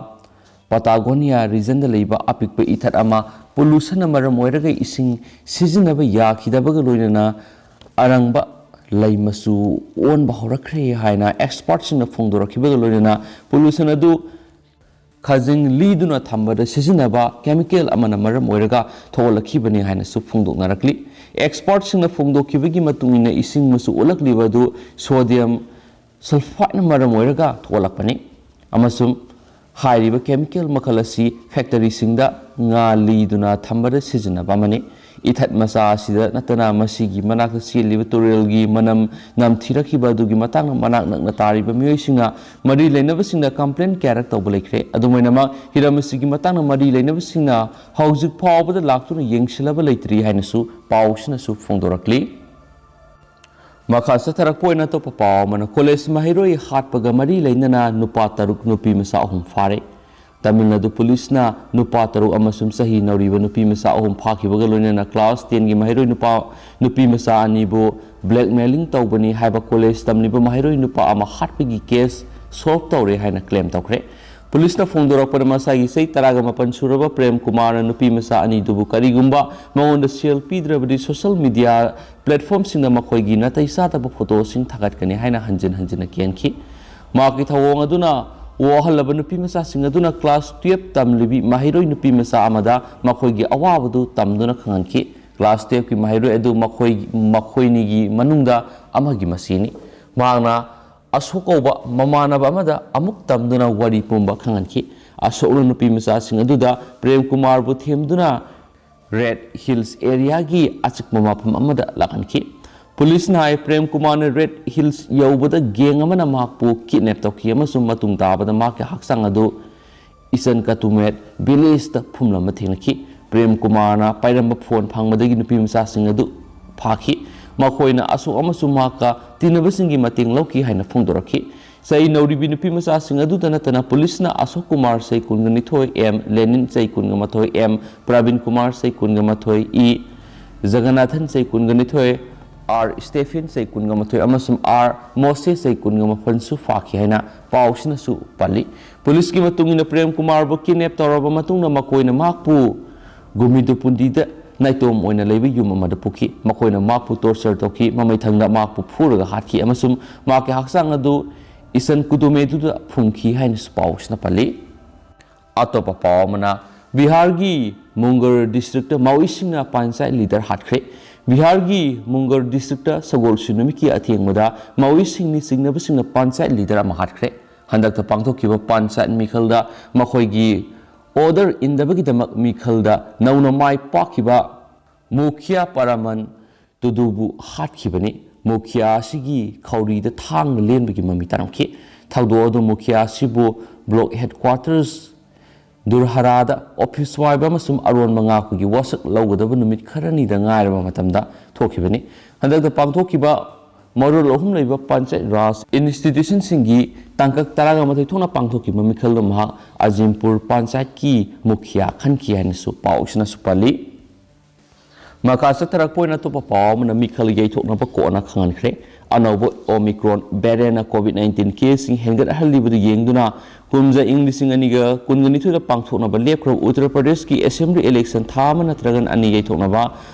ꯄꯇꯥꯒꯣꯅꯤꯌꯥ ꯔꯤꯖꯟꯗ ꯂꯩꯕ ꯑꯄꯤꯛꯄ ꯏꯊꯠ ꯑꯃ ꯄꯣꯂꯨꯁꯟꯅ ꯃꯔꯝ ꯑꯣꯏꯔꯒ ꯏꯁꯤꯡ ꯁꯤꯖꯤꯟꯅꯕ ꯌꯥꯈꯤꯗꯕꯒ ꯂꯣꯏꯅꯅ ꯑꯔꯪꯕ ꯂꯩ ꯃꯆꯨ ꯑꯣꯟꯕ ꯍꯧꯔꯛꯈ꯭ꯔꯦ ꯍꯥꯏꯅ ꯑꯦꯛꯁꯄꯔꯠꯁꯤꯡꯅ ꯐꯣꯡꯗꯣꯔꯛꯈꯤꯕꯒ ꯂꯣꯏꯅꯅ ꯄꯣꯂꯨꯁꯟ ꯑꯗꯨ ꯈꯖꯤꯡ ꯂꯤꯗꯨꯅ ꯊꯝꯕꯗ ꯁꯤꯖꯤꯟꯅꯕ ꯀꯦꯃꯤꯀꯦꯜ ꯑꯃꯅ ꯃꯔꯝ ꯑꯣꯏꯔꯒ ꯊꯣꯛꯍꯜꯂꯛꯈꯤꯕꯅꯤ ꯍꯥꯏꯅꯁꯨ ꯐꯣꯡꯗꯣꯛꯅꯔꯛꯂꯤ꯫ ꯑꯦꯛꯁꯄꯔꯠꯁꯤꯡꯅ ꯐꯣꯡꯗꯣꯛꯈꯤꯕꯒꯤ ꯃꯇꯨꯡ ꯏꯟꯅ ꯏꯁꯤꯡ ꯃꯆꯨ ꯑꯣꯜꯂꯛꯂꯤꯕ ꯑꯗꯨ ꯁꯣꯗꯤꯌꯝ ꯁꯜꯐꯥꯏꯠꯅ ꯃꯔꯝ ꯑꯣꯏꯔꯒ ꯊꯣꯛꯍꯜꯂꯛꯄꯅꯤ, ꯑꯃꯁꯨꯡ ꯍꯥꯏꯔꯤꯕ ꯀꯦꯃꯤꯀꯦꯜ ꯃꯈꯜ ꯑꯁꯤ ꯐꯦꯛꯇꯔꯤꯁꯤꯡꯗ ꯉꯥ ꯂꯤꯗꯨꯅ ꯊꯝꯕꯗ ꯁꯤꯖꯤꯟꯅꯕ ꯑꯃꯅꯤ꯫ ꯏꯊꯠ ꯃꯆꯥ ꯑꯁꯤꯗ ꯅꯠꯇꯅ ꯃꯁꯤꯒꯤ ꯃꯅꯥꯛꯇ ꯆꯦꯜꯂꯤꯕ ꯇꯨꯔꯦꯜꯒꯤ ꯃꯅꯝ ꯅꯝꯊꯤꯔꯛꯈꯤꯕ ꯑꯗꯨꯒꯤ ꯃꯇꯥꯡꯗ ꯃꯅꯥꯛ ꯅꯛꯅ ꯇꯥꯔꯤꯕ ꯃꯤꯑꯣꯏꯁꯤꯡꯅ ꯃꯔꯤ ꯂꯩꯅꯕꯁꯤꯡꯅ ꯀꯝꯄ꯭ꯂꯦꯟ ꯀꯌꯥꯔꯛ ꯇꯧꯕ ꯂꯩꯈ꯭ꯔꯦ꯫ ꯑꯗꯨꯝ ꯑꯣꯏꯅꯃꯛ, ꯍꯤꯔꯝ ꯑꯁꯤꯒꯤ ꯃꯇꯥꯡꯗ ꯃꯔꯤ ꯂꯩꯅꯕꯁꯤꯡꯅ ꯍꯧꯖꯤꯛ ꯐꯥꯎꯕꯗ ꯂꯥꯛꯇꯨꯅ ꯌꯦꯡꯁꯤꯜꯂꯕ ꯂꯩꯇ꯭ꯔꯤ ꯍꯥꯏꯅꯁꯨ ꯄꯥꯎꯁꯤꯅꯁꯨ ꯐꯣꯡꯗꯣꯔꯛꯂꯤ꯫ ꯃꯈꯥ ꯆꯠꯊꯔꯛꯄ ꯑꯣꯏꯅ ꯑꯇꯣꯞꯄ ꯄꯥꯎ ꯑꯃꯅ, ꯀꯣꯂꯦꯖ ꯃꯍꯩꯔꯣꯏ ꯍꯥꯠꯄꯒ ꯃꯔꯤ ꯂꯩꯅꯅ ꯅꯨꯄꯥ ꯇꯔꯨꯛ, ꯅꯨꯄꯤ ꯃꯆꯥ ꯑꯍꯨꯝ ꯐꯥꯔꯦ꯫ ꯇꯥꯃꯤꯜ ꯅꯥꯗꯨ ꯄꯨꯂꯤꯁꯅ ꯅꯨꯄꯥ ꯇꯔꯨꯛ ꯑꯃꯁꯨꯡ ꯆꯍꯤ ꯅꯧꯔꯤꯕ ꯅꯨꯄꯤ ꯃꯆꯥ ꯑꯍꯨꯝ ꯐꯥꯈꯤꯕꯒ ꯂꯣꯏꯅꯅ ꯀ꯭ꯂꯥꯁ ꯇꯦꯟꯒꯤ ꯃꯍꯩꯔꯣꯏ ꯅꯨꯄꯥ, ꯅꯨꯄꯤ ꯃꯆꯥ ꯑꯅꯤꯕꯨ ꯕ꯭ꯂꯦꯛꯃꯦꯂꯤꯡ ꯇꯧꯕꯅꯤ ꯍꯥꯏꯕ ꯀꯣꯂꯦꯖ ꯇꯝꯂꯤꯕ ꯃꯍꯩꯔꯣꯏ ꯅꯨꯄꯥ ꯑꯃ ꯍꯥꯠꯄꯒꯤ ꯀꯦꯁ ꯁꯣꯜꯚ ꯇꯧꯔꯦ ꯍꯥꯏꯅ ꯀ꯭ꯂꯦꯝ ꯇꯧꯈ꯭ꯔꯦ꯫ ꯄꯨꯂꯤꯁꯅ ꯐꯣꯡꯗꯣꯔꯛꯄꯗ, ꯃꯁꯥꯒꯤ ꯆꯍꯤ ꯇꯔꯥꯒ ꯃꯥꯄꯟ ꯁꯨꯔꯕ ꯄ꯭ꯔꯦꯝ ꯀꯨꯃꯥꯔꯅ ꯅꯨꯄꯤ ꯃꯆꯥ ꯑꯅꯤꯗꯨꯕꯨ ꯀꯔꯤꯒꯨꯝꯕ ꯃꯉꯣꯟꯗ ꯁꯦꯜ ꯄꯤꯗ꯭ꯔꯕꯗꯤ ꯁꯣꯁꯦꯜ ꯃꯤꯗꯤꯌꯥ ꯄ꯭ꯂꯦꯠꯐꯣꯝꯁꯤꯡꯗ ꯃꯈꯣꯏꯒꯤ ꯅꯥꯇꯩ ꯆꯥꯗꯕ ꯐꯣꯇꯣꯁꯤꯡ ꯊꯥꯒꯠꯀꯅꯤ ꯍꯥꯏꯅ ꯍꯟꯖꯤꯟ ꯍꯟꯖꯤꯟꯅ ꯀꯤꯍꯟꯈꯤ꯫ ꯃꯍꯥꯛꯀꯤ ꯊꯧꯑꯣꯡ ꯑꯗꯨꯅ ꯋꯥꯍꯜꯂꯕ ꯅꯨꯄꯤ ꯃꯆꯥꯁꯤꯡ ꯑꯗꯨꯅ ꯀ꯭ꯂꯥꯁ ꯇꯨꯌꯦꯜꯞ ꯇꯝꯂꯤꯕꯤ ꯃꯍꯩꯔꯣꯏ ꯅꯨꯄꯤ ꯃꯆꯥ ꯑꯃꯗ ꯃꯈꯣꯏꯒꯤ ꯑꯋꯥꯕꯗꯨ ꯇꯝꯗꯨꯅ ꯈꯪꯍꯟꯈꯤ꯫ ꯀ꯭ꯂꯥꯁ ꯇꯨꯌꯦꯜꯞꯀꯤ ꯃꯍꯩꯔꯣꯏ ꯑꯗꯨ ꯃꯈꯣꯏ, ꯃꯈꯣꯏꯅꯤꯒꯤ ꯃꯅꯨꯡꯗ ꯑꯃꯒꯤ ꯃꯆꯦꯅꯤ꯫ ꯃꯍꯥꯛꯅ ꯑꯁꯣꯛ ꯀꯧꯕ ꯃꯃꯥꯟꯅꯕ ꯑꯃꯗ ꯑꯃꯨꯛ ꯇꯝꯗꯨꯅ ꯋꯥꯔꯤ ꯄꯨꯝꯕ ꯈꯪꯍꯟꯈꯤ꯫ ꯑꯁꯣꯛꯅ ꯅꯨꯄꯤ ꯃꯆꯥꯁꯤꯡ ꯑꯗꯨꯗ ꯄ꯭ꯔꯦꯝ ꯀꯨꯃꯥꯔꯕꯨ ꯊꯦꯝꯗꯨꯅ ꯔꯦꯗ ꯍꯤꯜꯁ ꯑꯦꯔꯤꯌꯥꯒꯤ ꯑꯆꯤꯛꯄ ꯃꯐꯝ ꯑꯃꯗ ꯂꯥꯛꯍꯟꯈꯤ꯫ ꯄꯨꯂꯤꯁꯅ ꯍꯥꯏ, ꯄ꯭ꯔꯦꯝ ꯀꯨꯃꯥꯔꯅ ꯔꯦꯗ ꯍꯤꯜꯁ ꯌꯧꯕꯗ ꯒꯦꯡ ꯑꯃꯅ ꯃꯍꯥꯛꯄꯨ ꯀꯤꯗꯅꯦꯞ ꯇꯧꯈꯤ ꯑꯃꯁꯨꯡ ꯃꯇꯨꯡ ꯇꯥꯕꯗ ꯃꯍꯥꯛꯀꯤ ꯍꯛꯆꯥꯡ ꯑꯗꯨ ꯏꯆꯟ ꯀꯇꯨꯃꯦꯠ ꯚꯤꯂꯦꯖꯇ ꯐꯨꯝꯂꯝꯕ ꯊꯦꯡꯅꯈꯤ꯫ ꯄ꯭ꯔꯦꯝ ꯀꯨꯃꯥꯔꯅ ꯄꯥꯏꯔꯝꯕ ꯐꯣꯟ ꯐꯪꯕꯗꯒꯤ ꯅꯨꯄꯤ ꯃꯆꯥꯁꯤꯡ ꯑꯗꯨ ꯐꯥꯈꯤ꯫ ꯃꯈꯣꯏꯅ ꯑꯁꯣꯛ ꯑꯃꯁꯨꯡ ꯃꯍꯥꯛꯀ ꯇꯤꯟꯅꯕꯁꯤꯡꯒꯤ ꯃꯇꯦꯡ ꯂꯧꯈꯤ ꯍꯥꯏꯅ ꯐꯣꯡꯗꯣꯔꯛꯈꯤ꯫ ꯆꯍꯤ ꯅꯧꯔꯤꯕꯤ ꯅꯨꯄꯤ ꯃꯆꯥꯁꯤꯡ ꯑꯗꯨꯗ ꯅꯠꯇꯅ ꯄꯨꯂꯤꯁꯅ ꯑꯁꯣꯛ ꯀꯨꯃꯥꯔ ꯆꯍꯤ ꯀꯨꯟꯒ ꯅꯤꯊꯣꯏ, ꯑꯦꯝ ꯂꯦꯅꯤꯟ ꯆꯍꯤ ꯀꯨꯟꯒ ꯃꯥꯊꯣꯏ, ꯑꯦꯝ ꯄ꯭ꯔꯕꯤꯟ ꯀꯨꯃꯥꯔ ꯆꯍꯤ ꯀꯨꯟꯒ ꯃꯥꯊꯣꯏ, ꯏ ꯖꯒꯟꯅꯥꯊꯟ ꯆꯍꯤ ꯀꯨꯟꯒ ꯅꯤꯊꯣꯏ, ꯑꯥꯔ ꯁ꯭ꯇꯦꯐꯤꯟ ꯆꯍꯤ ꯀꯨꯟꯒ ꯃꯥꯊꯣꯏ ꯑꯃꯁꯨꯡ ꯑꯥꯔ ꯃꯣꯁꯦ ꯆꯍꯤ ꯀꯨꯟꯒ ꯃꯥꯄꯟꯁꯨ ꯐꯥꯈꯤ ꯍꯥꯏꯅ ꯄꯥꯎꯁꯤꯅꯁꯨ ꯄꯜꯂꯤ꯫ ꯄꯨꯂꯤꯁꯀꯤ ꯃꯇꯨꯡ ꯏꯟꯅ ꯄ꯭ꯔꯦꯝ ꯀꯨꯃꯥꯔꯕꯨ ꯀꯤꯗꯅꯦꯞ ꯇꯧꯔꯕ ꯃꯇꯨꯡꯗ ꯃꯈꯣꯏꯅ ꯃꯍꯥꯛꯄꯨ ꯒꯨꯃꯤꯗꯨꯄꯨꯟꯗꯤꯗ ꯅꯥꯏꯇꯣꯝ ꯑꯣꯏꯅ ꯂꯩꯕ ꯌꯨꯝ ꯑꯃꯗ ꯄꯨꯈꯤ꯫ ꯃꯈꯣꯏꯅ ꯃꯍꯥꯛꯄꯨ ꯇꯣꯔꯆꯔ ꯇꯧꯈꯤ, ꯃꯃꯩꯊꯪꯗ ꯃꯍꯥꯛꯄꯨ ꯐꯨꯔꯒ ꯍꯥꯠꯈꯤ ꯑꯃꯁꯨꯡ ꯃꯍꯥꯛꯀꯤ ꯍꯛꯆꯥꯡ ꯑꯗꯨ ꯏꯆꯟ ꯀꯨꯗꯨꯃꯦꯗꯨꯗ ꯐꯨꯝꯈꯤ ꯍꯥꯏꯅꯁꯨ ꯄꯥꯎꯁꯤꯅ ꯄꯜꯂꯤ꯫ ꯑꯇꯣꯞꯄ ꯄꯥꯎ ꯑꯃꯅ, ꯕꯤꯍꯥꯔꯒꯤ ꯃꯨꯡꯒꯔ ꯗꯤꯁꯇ꯭ꯔꯤꯛꯇ ꯃꯥꯑꯣꯏꯁꯤꯡꯅ ꯄꯟꯆꯥꯌꯠ ꯂꯤꯗꯔ ꯍꯥꯠꯈ꯭ꯔꯦ꯫ ꯕꯤꯍꯥꯔꯒꯤ ꯃꯨꯡꯒꯔ ꯗꯤꯁꯇ꯭ꯔꯤꯛꯇ ꯁꯒꯣꯜꯁꯦꯟ ꯅꯨꯃꯤꯠꯀꯤ ꯑꯊꯦꯡꯕꯗ ꯃꯥꯑꯣꯏꯁꯤꯡꯅꯤ ꯆꯤꯡꯅꯕꯁꯤꯡꯅ ꯄꯟꯆꯥꯌꯠ ꯂꯤꯗꯔ ꯑꯃ ꯍꯥꯠꯈ꯭ꯔꯦ꯫ ꯍꯟꯗꯛꯇ ꯄꯥꯡꯊꯣꯛꯈꯤꯕ ꯄꯟꯆꯥꯌꯠ ꯃꯤꯈꯜꯗ ꯃꯈꯣꯏꯒꯤ ꯑꯣꯔꯗꯔ ꯏꯟꯗꯕꯒꯤꯗꯃꯛ ꯃꯤꯈꯜꯗ ꯅꯧꯅ ꯃꯥꯏ ꯄꯥꯛꯈꯤꯕ ꯃꯨꯈꯤꯌꯥ ꯄꯔꯥꯃꯟ ꯇꯨꯗꯨꯕꯨ ꯍꯥꯠꯈꯤꯕꯅꯤ꯫ ꯃꯨꯈꯤꯌꯥ ꯑꯁꯤꯒꯤ ꯈꯧꯔꯤꯗ ꯊꯥꯡꯅ ꯂꯦꯟꯕꯒꯤ ꯃꯃꯤ ꯇꯥꯔꯝꯈꯤ꯫ ꯊꯧꯗꯣꯛ ꯑꯗꯨ ꯃꯨꯈꯤꯌꯥ ꯑꯁꯤꯕꯨ ꯕ꯭ꯂꯣꯛ ꯍꯦꯗꯀ꯭ꯋꯥꯇꯔꯁ ꯗꯨꯔꯍꯥꯔꯥꯗ ꯑꯣꯐꯤꯁ ꯋꯥꯏꯕ ꯑꯃꯁꯨꯡ ꯑꯔꯣꯟꯕ ꯉꯥꯛꯄꯒꯤ ꯋꯥꯁꯛ ꯂꯧꯒꯗꯕ ꯅꯨꯃꯤꯠ ꯈꯔꯅꯤꯗ ꯉꯥꯏꯔꯕ ꯃꯇꯝꯗ ꯊꯣꯛꯈꯤꯕꯅꯤ꯫ ꯍꯟꯗꯛꯇ ꯄꯥꯡꯊꯣꯛꯈꯤꯕ ꯃꯔꯣꯜ ꯑꯍꯨꯝ ꯂꯩꯕ ꯄꯟꯆꯥꯌꯠ ꯔꯥꯖ ꯏꯟꯁꯇꯤꯇ꯭ꯌꯨꯁꯟꯁꯤꯡꯒꯤ ꯇꯥꯡꯀꯛ ꯇꯔꯥꯒ ꯃꯥꯊꯣꯏ ꯊꯣꯛꯅ ꯄꯥꯡꯊꯣꯛꯈꯤꯕ ꯃꯤꯈꯜꯗ ꯃꯍꯥꯛ ꯑꯖꯤꯝꯄꯨꯔ ꯄꯟꯆꯥꯌꯠꯀꯤ ꯃꯨꯈꯤꯌꯥ ꯈꯟꯈꯤ ꯍꯥꯏꯅꯁꯨ ꯄꯥꯎꯁꯤꯅꯁꯨ ꯄꯜꯂꯤ꯫ ꯃꯈꯥ ꯆꯠꯊꯔꯛꯄ ꯑꯣꯏꯅ ꯑꯇꯣꯞꯄ ꯄꯥꯎ ꯑꯃꯅ ꯃꯤꯈꯜ ꯌꯩꯊꯣꯛꯅꯕ ꯀꯣꯛꯅ ꯈꯪꯍꯟꯈ꯭ꯔꯦ꯫ ꯑꯅꯧꯕ ꯑꯣꯃꯤꯀ꯭ꯔꯣꯟ ꯚꯦꯔꯤꯌꯟꯅ ꯀꯣꯚꯤꯗ ꯅꯥꯏꯟꯇꯤꯟ ꯀꯦꯁꯁꯤꯡ ꯍꯦꯟꯒꯠꯍꯜꯂꯤꯕꯗꯨ ꯌꯦꯡꯗꯨꯅ ꯀꯨꯝꯖꯥ ꯏꯪ ꯂꯤꯁꯤꯡ ꯑꯅꯤꯒ ꯀꯨꯟꯒ ꯅꯤꯊꯣꯏꯗ ꯄꯥꯡꯊꯣꯛꯅꯕ ꯂꯦꯞꯈ꯭ꯔꯕ ꯎꯠꯇꯔ ꯄ꯭ꯔꯗꯦꯁꯀꯤ ꯑꯦꯁꯦꯝꯕ꯭ꯂꯤ ꯏꯂꯦꯛꯁꯟ ꯊꯥ ꯑꯃ ꯅꯠꯇ꯭ꯔꯒ ꯑꯅꯤ ꯌꯩꯊꯣꯛꯅꯕ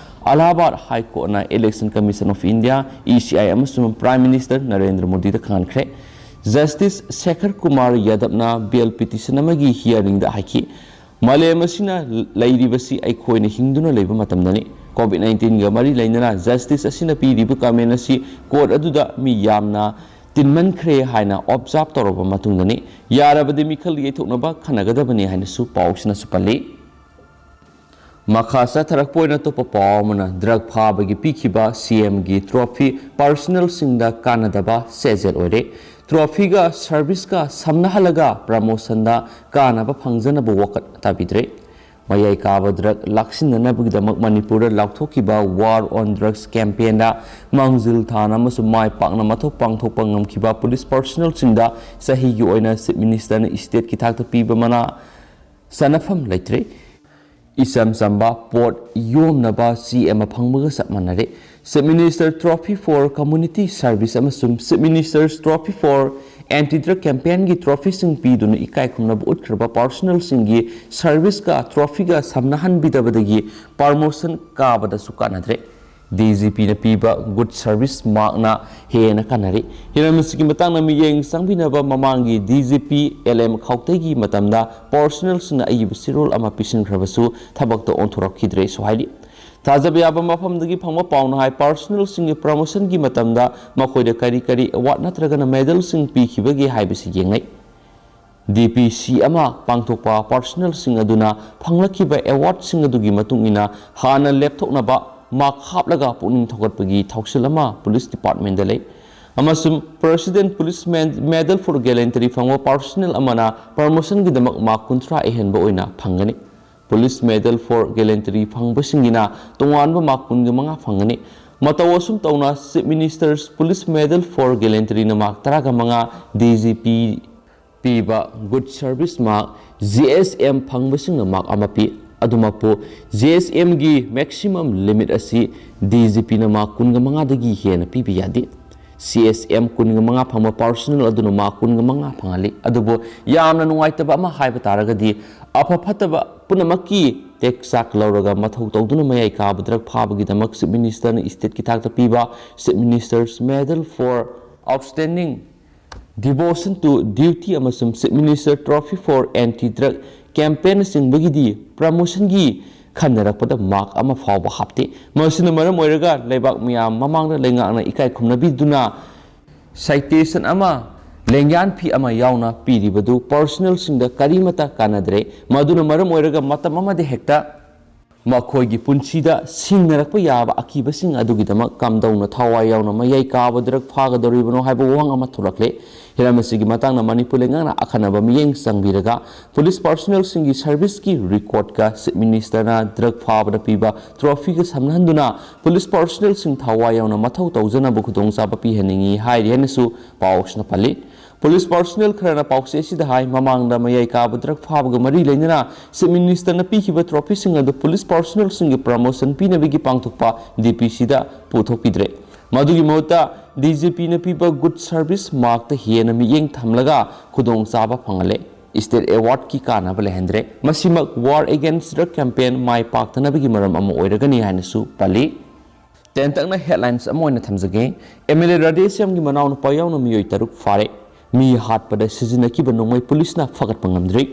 ꯑꯂꯥꯍꯥꯕꯥꯗ ꯍꯥꯏ ꯀꯣꯔꯠꯅ election commission of India, E C I, ꯑꯃꯁꯨꯡ ꯄ꯭ꯔꯥꯏꯝ ꯃꯤꯅꯤꯁꯇꯔ ꯅꯔꯦꯟꯗ꯭ꯔ ꯃꯣꯗꯤꯗ ꯈꯪꯍꯟꯈ꯭ꯔꯦ꯫ ꯖꯁꯇꯤꯁ ꯁꯦꯈꯔ ꯀꯨꯃꯥꯔ ꯌꯥꯗꯕꯅ ꯕꯦꯜ ꯄꯤꯇꯤꯁꯟ ꯑꯃꯒꯤ ꯍꯤꯌꯥꯔꯤꯡꯗ ꯍꯥꯏꯈꯤ, "ꯃꯥꯂꯦꯝ ꯑꯁꯤꯅ ꯂꯩꯔꯤꯕꯁꯤ ꯑꯩꯈꯣꯏꯅ ꯍꯤꯡꯗꯨꯅ ꯂꯩꯕ ꯃꯇꯝꯗꯅꯤ꯫ ꯀꯣꯚꯤꯗ ꯅꯥꯏꯟꯇꯤꯟꯒ ꯃꯔꯤ ꯂꯩꯅꯅ ꯖꯁꯇꯤꯁ ꯑꯁꯤꯅ ꯄꯤꯔꯤꯕ ꯀꯃꯦꯟ ꯑꯁꯤ ꯀꯣꯔꯠ ꯑꯗꯨꯗ ꯃꯤ ꯌꯥꯝꯅ ꯇꯤꯟꯃꯟꯈ꯭ꯔꯦ ꯍꯥꯏꯅ ꯑꯣꯕꯖꯥꯔꯕ ꯇꯧꯔꯕ ꯃꯇꯨꯡꯗꯅꯤ꯫ ꯌꯥꯔꯕꯗꯤ ꯃꯤꯈꯜ ꯌꯩꯊꯣꯛꯅꯕ ꯈꯟꯅꯒꯗꯕꯅꯤ" ꯍꯥꯏꯅꯁꯨ ꯄꯥꯎꯁꯤꯅꯁꯨ ꯄꯜꯂꯤ꯫ ꯃꯈꯥ ꯆꯠꯊꯔꯛꯄ ꯑꯣꯏꯅ ꯑꯇꯣꯞꯄ ꯄꯥꯎ ꯑꯃꯅ ꯗ꯭ꯔꯒ ꯐꯥꯕꯒꯤ ꯄꯤꯈꯤꯕ ꯁꯤ ꯑꯦꯝꯒꯤ ꯇ꯭ꯔꯣꯐꯤ ꯄꯥꯔꯁꯅꯦꯜꯁꯤꯡꯗ ꯀꯥꯟꯅꯗꯕ ꯁꯦꯖꯦꯠ ꯑꯣꯏꯔꯦ꯫ ꯇ꯭ꯔꯣꯐꯤꯒ ꯁꯔꯚꯤꯁꯀ ꯁꯝꯅꯍꯜꯂꯒ ꯄ꯭ꯔꯃꯣꯁꯟꯗ ꯀꯥꯟꯅꯕ ꯐꯪꯖꯅꯕ ꯋꯥꯀꯠ ꯇꯥꯕꯤꯗ꯭ꯔꯦ꯫ ꯃꯌꯥꯏ ꯀꯥꯕ ꯗ꯭ꯔꯒ ꯂꯥꯛꯁꯤꯟꯅꯅꯕꯒꯤꯗꯃꯛ ꯃꯅꯤꯄꯨꯔꯗ ꯂꯥꯎꯊꯣꯛꯈꯤꯕ ꯋꯥꯔ ꯑꯣꯟ ꯗ꯭ꯔꯒꯁ ꯀꯦꯝꯄꯦꯟꯗ ꯃꯥꯡꯖꯤꯜ ꯊꯥꯅ ꯑꯃꯁꯨꯡ ꯃꯥꯏ ꯄꯥꯛꯅ ꯃꯊꯧ ꯄꯥꯡꯊꯣꯛꯄ ꯉꯝꯈꯤꯕ ꯄꯨꯂꯤꯁ ꯄꯥꯔꯁꯅꯦꯜꯁꯤꯡꯗ ꯆꯍꯤꯒꯤ ꯑꯣꯏꯅ ꯆꯤꯐ ꯃꯤꯅꯤꯁꯇꯔꯅ ꯏꯁꯇꯦꯠꯀꯤ ꯊꯥꯛꯇ ꯄꯤꯕ ꯃꯅꯥ ꯆꯠꯅꯐꯝ ꯂꯩꯇ꯭ꯔꯦ꯫ ꯏꯆꯝ ꯆꯝꯕ ꯄꯣꯠ ꯌꯣꯝꯅꯕ ꯆꯦ ꯑꯃ ꯐꯪꯕꯒ ꯆꯞ ꯃꯥꯟꯅꯔꯦ꯫ Chief Minister Trophy for Community Service ꯑꯃꯁꯨꯡ Chief Minister's Trophy for Anti Drug Campaignꯒꯤ ꯇ꯭ꯔꯣꯐꯤꯁꯤꯡ ꯄꯤꯗꯨꯅ ꯏꯀꯥꯏ ꯈꯨꯝꯅꯕ ꯎꯠꯈ꯭ꯔꯕ ꯄꯥꯔꯁꯅꯦꯜꯁꯤꯡꯒꯤ ꯁꯔꯚꯤꯁꯀ ꯇ꯭ꯔꯣꯐꯤꯒ ꯁꯝꯅꯍꯟꯕꯤꯗꯕꯗꯒꯤ ꯄ꯭ꯔꯃꯣꯁꯟ ꯀꯥꯕꯗꯁꯨ ꯀꯥꯟꯅꯗ꯭ꯔꯦ꯫ ꯗꯤ ꯖꯤ ꯄꯤꯅ ꯄꯤꯕ ꯒꯨꯗ ꯁꯔꯚꯤꯁ ꯃꯥꯔꯛꯅ ꯍꯦꯟꯅ ꯀꯥꯟꯅꯔꯤ꯫ ꯍꯤꯔꯝ ꯑꯁꯤꯒꯤ ꯃꯇꯥꯡꯗ ꯃꯤꯠꯌꯦꯡ ꯆꯪꯕꯤꯅꯕ ꯃꯃꯥꯡꯒꯤ D G P L M ꯈꯧꯇꯩꯒꯤ ꯃꯇꯝꯗ ꯄꯥꯔꯁꯅꯦꯜꯁꯤꯡꯅ ꯑꯏꯕ ꯆꯦꯔꯣꯜ ꯑꯃ ꯄꯤꯁꯤꯟꯈ꯭ꯔꯕꯁꯨ ꯊꯕꯛꯇ ꯑꯣꯟꯊꯣꯔꯛꯈꯤꯗ꯭ꯔꯦꯁꯨ ꯍꯥꯏꯔꯤ꯫ ꯊꯥꯖꯕ ꯌꯥꯕ ꯃꯐꯝꯗꯒꯤ ꯐꯪꯕ ꯄꯥꯎꯅ ꯍꯥꯏ, ꯄꯥꯔꯁꯅꯦꯜꯁꯤꯡꯒꯤ ꯄ꯭ꯔꯃꯣꯁꯟꯒꯤ ꯃꯇꯝꯗ ꯃꯈꯣꯏꯗ ꯀꯔꯤ ꯀꯔꯤ ꯑꯦꯋꯥꯔꯗ ꯅꯠꯇ꯭ꯔꯒꯅ ꯃꯦꯗꯜꯁꯤꯡ ꯄꯤꯈꯤꯕꯒꯦ ꯍꯥꯏꯕꯁꯤ ꯌꯦꯡꯅꯩ꯫ ꯗꯤ ꯄꯤ ꯁꯤ ꯑꯃ ꯄꯥꯡꯊꯣꯛꯄ ꯄꯥꯔꯁꯣꯅꯦꯜꯁꯤꯡ ꯑꯗꯨꯅ ꯐꯪꯂꯛꯈꯤꯕ ꯑꯦꯋꯥꯔꯗꯁꯤꯡ ꯑꯗꯨꯒꯤ ꯃꯇꯨꯡ ꯏꯟꯅ ꯍꯥꯟꯅ ꯂꯦꯞꯊꯣꯛꯅꯕ ꯃꯥꯛ ꯍꯥꯞꯂꯒ ꯄꯨꯛꯅꯤꯡ ꯊꯧꯒꯠꯄꯒꯤ ꯊꯧꯁꯤꯜ ꯑꯃ ꯄꯨꯂꯤꯁ ꯗꯤꯄꯥꯔꯠꯃꯦꯟꯗ ꯂꯩ꯫ ꯑꯃꯁꯨꯡ President Police Medal for Gallantry ꯐꯪꯕ ꯄꯥꯔꯁꯣꯅꯦꯜ ꯑꯃꯅ ꯄ꯭ꯔꯃꯣꯁꯟꯒꯤꯗꯃꯛ ꯃꯥꯛ ꯀꯨꯟꯊ꯭ꯔꯥ ꯑꯍꯦꯟꯕ ꯑꯣꯏꯅ ꯐꯪꯒꯅꯤ꯫ Police Medal for Gallantry ꯐꯪꯕꯁꯤꯡꯒꯤꯅ ꯇꯣꯉꯥꯟꯕ ꯃꯥꯛ ꯀꯨꯟꯒ ꯃꯉꯥ ꯐꯪꯒꯅꯤ꯫ ꯃꯇꯧ ꯑꯁꯨꯝ ꯇꯧꯅ Chief Minister's Police Medal for Gallantryꯅ ꯃꯥꯛ ꯇꯔꯥꯒ ꯃꯉꯥ, ꯗꯤ ꯖꯤ ꯄꯤ ꯄꯤꯕ Good Service ꯃꯥꯛ, ꯖꯤ ꯑꯦꯁ ꯑꯦꯝ ꯐꯪꯕꯁꯤꯡꯅ ꯃꯥꯛ ꯑꯃ ꯄꯤ꯫ ꯑꯗꯨꯃꯛꯄꯨ, ꯖꯤ ꯑꯦꯁ ꯑꯦꯝꯒꯤ ꯃꯦꯛꯁꯤꯃꯝ ꯂꯤꯃꯤꯠ ꯑꯁꯤ ꯗꯤ ꯖꯤ ꯄꯤꯅ ꯃꯥꯛ ꯀꯨꯟꯒ ꯃꯉꯥꯗꯒꯤ ꯍꯦꯟꯅ ꯄꯤꯕ ꯌꯥꯗꯦ꯫ ꯁꯤ ꯑꯦꯁ ꯑꯦꯝ ꯀꯨꯟꯒ ꯃꯉꯥ ꯐꯪꯕ ꯄꯥꯔꯁꯣꯅꯦꯜ ꯑꯗꯨꯅ ꯃꯥꯛ ꯀꯨꯟꯒ ꯃꯉꯥ ꯐꯪꯍꯜꯂꯤ꯫ ꯑꯗꯨꯕꯨ ꯌꯥꯝꯅ ꯅꯨꯡꯉꯥꯏꯇꯕ ꯑꯃ ꯍꯥꯏꯕ ꯇꯥꯔꯒꯗꯤ, ꯑꯐ ꯐꯠꯇꯕ ꯄꯨꯝꯅꯃꯛꯀꯤ ꯇꯦꯛ ꯆꯥꯛ ꯂꯧꯔꯒ ꯃꯊꯧ ꯇꯧꯗꯨꯅ ꯃꯌꯥꯏ ꯀꯥꯕ ꯗ꯭ꯔꯒ ꯐꯥꯕꯒꯤꯗꯃꯛ ꯆꯤꯐ ꯃꯤꯅꯤꯁꯇꯔꯅ ꯏꯁꯇꯦꯠꯀꯤ ꯊꯥꯛꯇ ꯄꯤꯕ Chief Minister's Medal for Outstanding Devotion to Duty ꯑꯃꯁꯨꯡ Chief Minister Trophy for Anti Drug Campaignꯅꯆꯤꯡꯕꯒꯤꯗꯤ ꯄ꯭ꯔꯃꯣꯁꯟꯒꯤ ꯈꯟꯅꯔꯛꯄꯗ ꯃꯥꯛ ꯑꯃ ꯐꯥꯎꯕ ꯍꯥꯞꯇꯦ꯫ ꯃꯁꯤꯅ ꯃꯔꯝ ꯑꯣꯏꯔꯒ ꯂꯩꯕꯥꯛ ꯃꯤꯌꯥꯝ ꯃꯃꯥꯡꯗ ꯂꯩꯉꯥꯛꯅ ꯏꯀꯥꯏ ꯈꯨꯝꯅꯕꯤꯗꯨꯅ ꯁꯥꯏꯇꯦꯁꯟ ꯑꯃ, ꯂꯦꯡꯌꯥꯟ ꯐꯤ ꯑꯃ ꯌꯥꯎꯅ ꯄꯤꯔꯤꯕꯗꯨ ꯄꯥꯔꯁꯣꯅꯦꯜꯁꯤꯡꯗ ꯀꯔꯤꯃꯠꯇ ꯀꯥꯟꯅꯗ꯭ꯔꯦ꯫ ꯃꯗꯨꯅ ꯃꯔꯝ ꯑꯣꯏꯔꯒ ꯃꯇꯝ ꯑꯃꯗ ꯍꯦꯛꯇ ꯃꯈꯣꯏꯒꯤ ꯄꯨꯟꯁꯤꯗ ꯁꯤꯡꯅꯔꯛꯄ ꯌꯥꯕ ꯑꯀꯤꯕꯁꯤꯡ ꯑꯗꯨꯒꯤꯗꯃꯛ ꯀꯝꯗꯧꯅ ꯊꯋꯥꯏ ꯌꯥꯎꯅ ꯃꯌꯥꯏ ꯀꯥꯕ ꯗ꯭ꯔꯒ ꯐꯥꯒꯗꯧꯔꯤꯕꯅꯣ ꯍꯥꯏꯕ ꯋꯥꯍꯪ ꯑꯃ ꯊꯣꯛꯂꯛꯂꯦ꯫ ꯍꯤꯔꯝ ꯑꯁꯤꯒꯤ ꯃꯇꯥꯡꯗ ꯃꯅꯤꯄꯨꯔ ꯂꯩꯉꯥꯛꯅ ꯑꯈꯟꯅꯕ ꯃꯤꯠꯌꯦꯡ ꯆꯪꯕꯤꯔꯒ ꯄꯨꯂꯤꯁ ꯄꯥꯔꯁꯣꯅꯦꯜꯁꯤꯡꯒꯤ ꯁꯔꯚꯤꯁꯀꯤ ꯔꯦꯀꯣꯔꯗꯀ ꯆꯤꯐ ꯃꯤꯅꯤꯁꯇꯔꯅ ꯗ꯭ꯔꯒ ꯐꯥꯕꯗ ꯄꯤꯕ ꯇ꯭ꯔꯣꯐꯤꯒ ꯁꯝꯅꯍꯟꯗꯨꯅ ꯄꯨꯂꯤꯁ ꯄꯥꯔꯁꯣꯅꯦꯜꯁꯤꯡ ꯊꯋꯥꯏ ꯌꯥꯎꯅ ꯃꯊꯧ ꯇꯧꯖꯅꯕ ꯈꯨꯗꯣꯡꯆꯥꯕ ꯄꯤꯍꯟꯅꯤꯡꯏ ꯍꯥꯏꯔꯤ ꯍꯥꯏꯅꯁꯨ ꯄꯥꯎꯁꯤꯅ ꯄꯜꯂꯤ꯫ ꯄꯨꯂꯤꯁ ꯄꯥꯔꯁꯣꯅꯦꯜ ꯈꯔꯅ ꯄꯥꯎꯆꯦ ꯑꯁꯤꯗ ꯍꯥꯏ, ꯃꯃꯥꯡꯗ ꯃꯌꯥꯏ ꯀꯥꯕ ꯗ꯭ꯔꯒ ꯐꯥꯕꯒ ꯃꯔꯤ ꯂꯩꯅꯅ ꯆꯤꯐ ꯃꯤꯅꯤꯁꯇꯔꯅ ꯄꯤꯈꯤꯕ ꯇ꯭ꯔꯣꯐꯤꯁꯤꯡ ꯑꯗꯨ ꯄꯨꯂꯤꯁ ꯄꯥꯔꯁꯣꯅꯦꯜꯁꯤꯡꯒꯤ ꯄ꯭ꯔꯃꯣꯁꯟ ꯄꯤꯅꯕꯒꯤ ꯄꯥꯡꯊꯣꯛꯄ ꯗꯤ ꯄꯤ ꯁꯤꯗ ꯄꯨꯊꯣꯛꯄꯤꯗ꯭ꯔꯦ꯫ ꯃꯗꯨꯒꯤ ꯃꯍꯨꯠꯇ ꯗꯤ ꯖꯤ ꯄꯤꯅ ꯄꯤꯕ ꯒꯨꯗ ꯁꯔꯚꯤꯁ ꯃꯥꯔꯛꯇ ꯍꯦꯟꯅ ꯃꯤꯠꯌꯦꯡ ꯊꯝꯂꯒ ꯈꯨꯗꯣꯡꯆꯥꯕ ꯐꯪꯍꯜꯂꯦ꯫ ꯏꯁꯇꯦꯠ ꯑꯦꯋꯥꯔꯗꯀꯤ ꯀꯥꯟꯅꯕ ꯂꯩꯍꯟꯗ꯭ꯔꯦ꯫ ꯃꯁꯤꯃꯛ ꯋꯥꯔ ꯑꯦꯒꯦꯟꯁ ꯗ꯭ꯔꯒ ꯀꯦꯝꯄꯦꯟ ꯃꯥꯏ ꯄꯥꯛꯇꯅꯕꯒꯤ ꯃꯔꯝ ꯑꯃ ꯑꯣꯏꯔꯒꯅꯤ ꯍꯥꯏꯅꯁꯨ ꯄꯜꯂꯤ꯫ ꯇꯦꯟꯇꯛꯅ ꯍꯦꯗꯂꯥꯏꯟꯁ ꯑꯃ ꯑꯣꯏꯅ ꯊꯝꯖꯒꯦ꯫ ꯑꯦꯝ ꯑꯦꯜ ꯑꯦ ꯔꯥꯙꯦꯁ꯭ꯌꯥꯝꯒꯤ ꯃꯅꯥꯎꯅꯨꯄꯥ ꯌꯥꯎꯅ ꯃꯤꯑꯣꯏ ꯇꯔꯨꯛ ꯐꯥꯔꯦ꯫ ꯃꯤ ꯍꯥꯠꯄꯗ ꯁꯤꯖꯤꯟꯅꯈꯤꯕ ꯅꯣꯡꯃꯩ ꯄꯨꯂꯤꯁꯅ ꯐꯒꯠꯄ ꯉꯝꯗ꯭ꯔꯤ꯫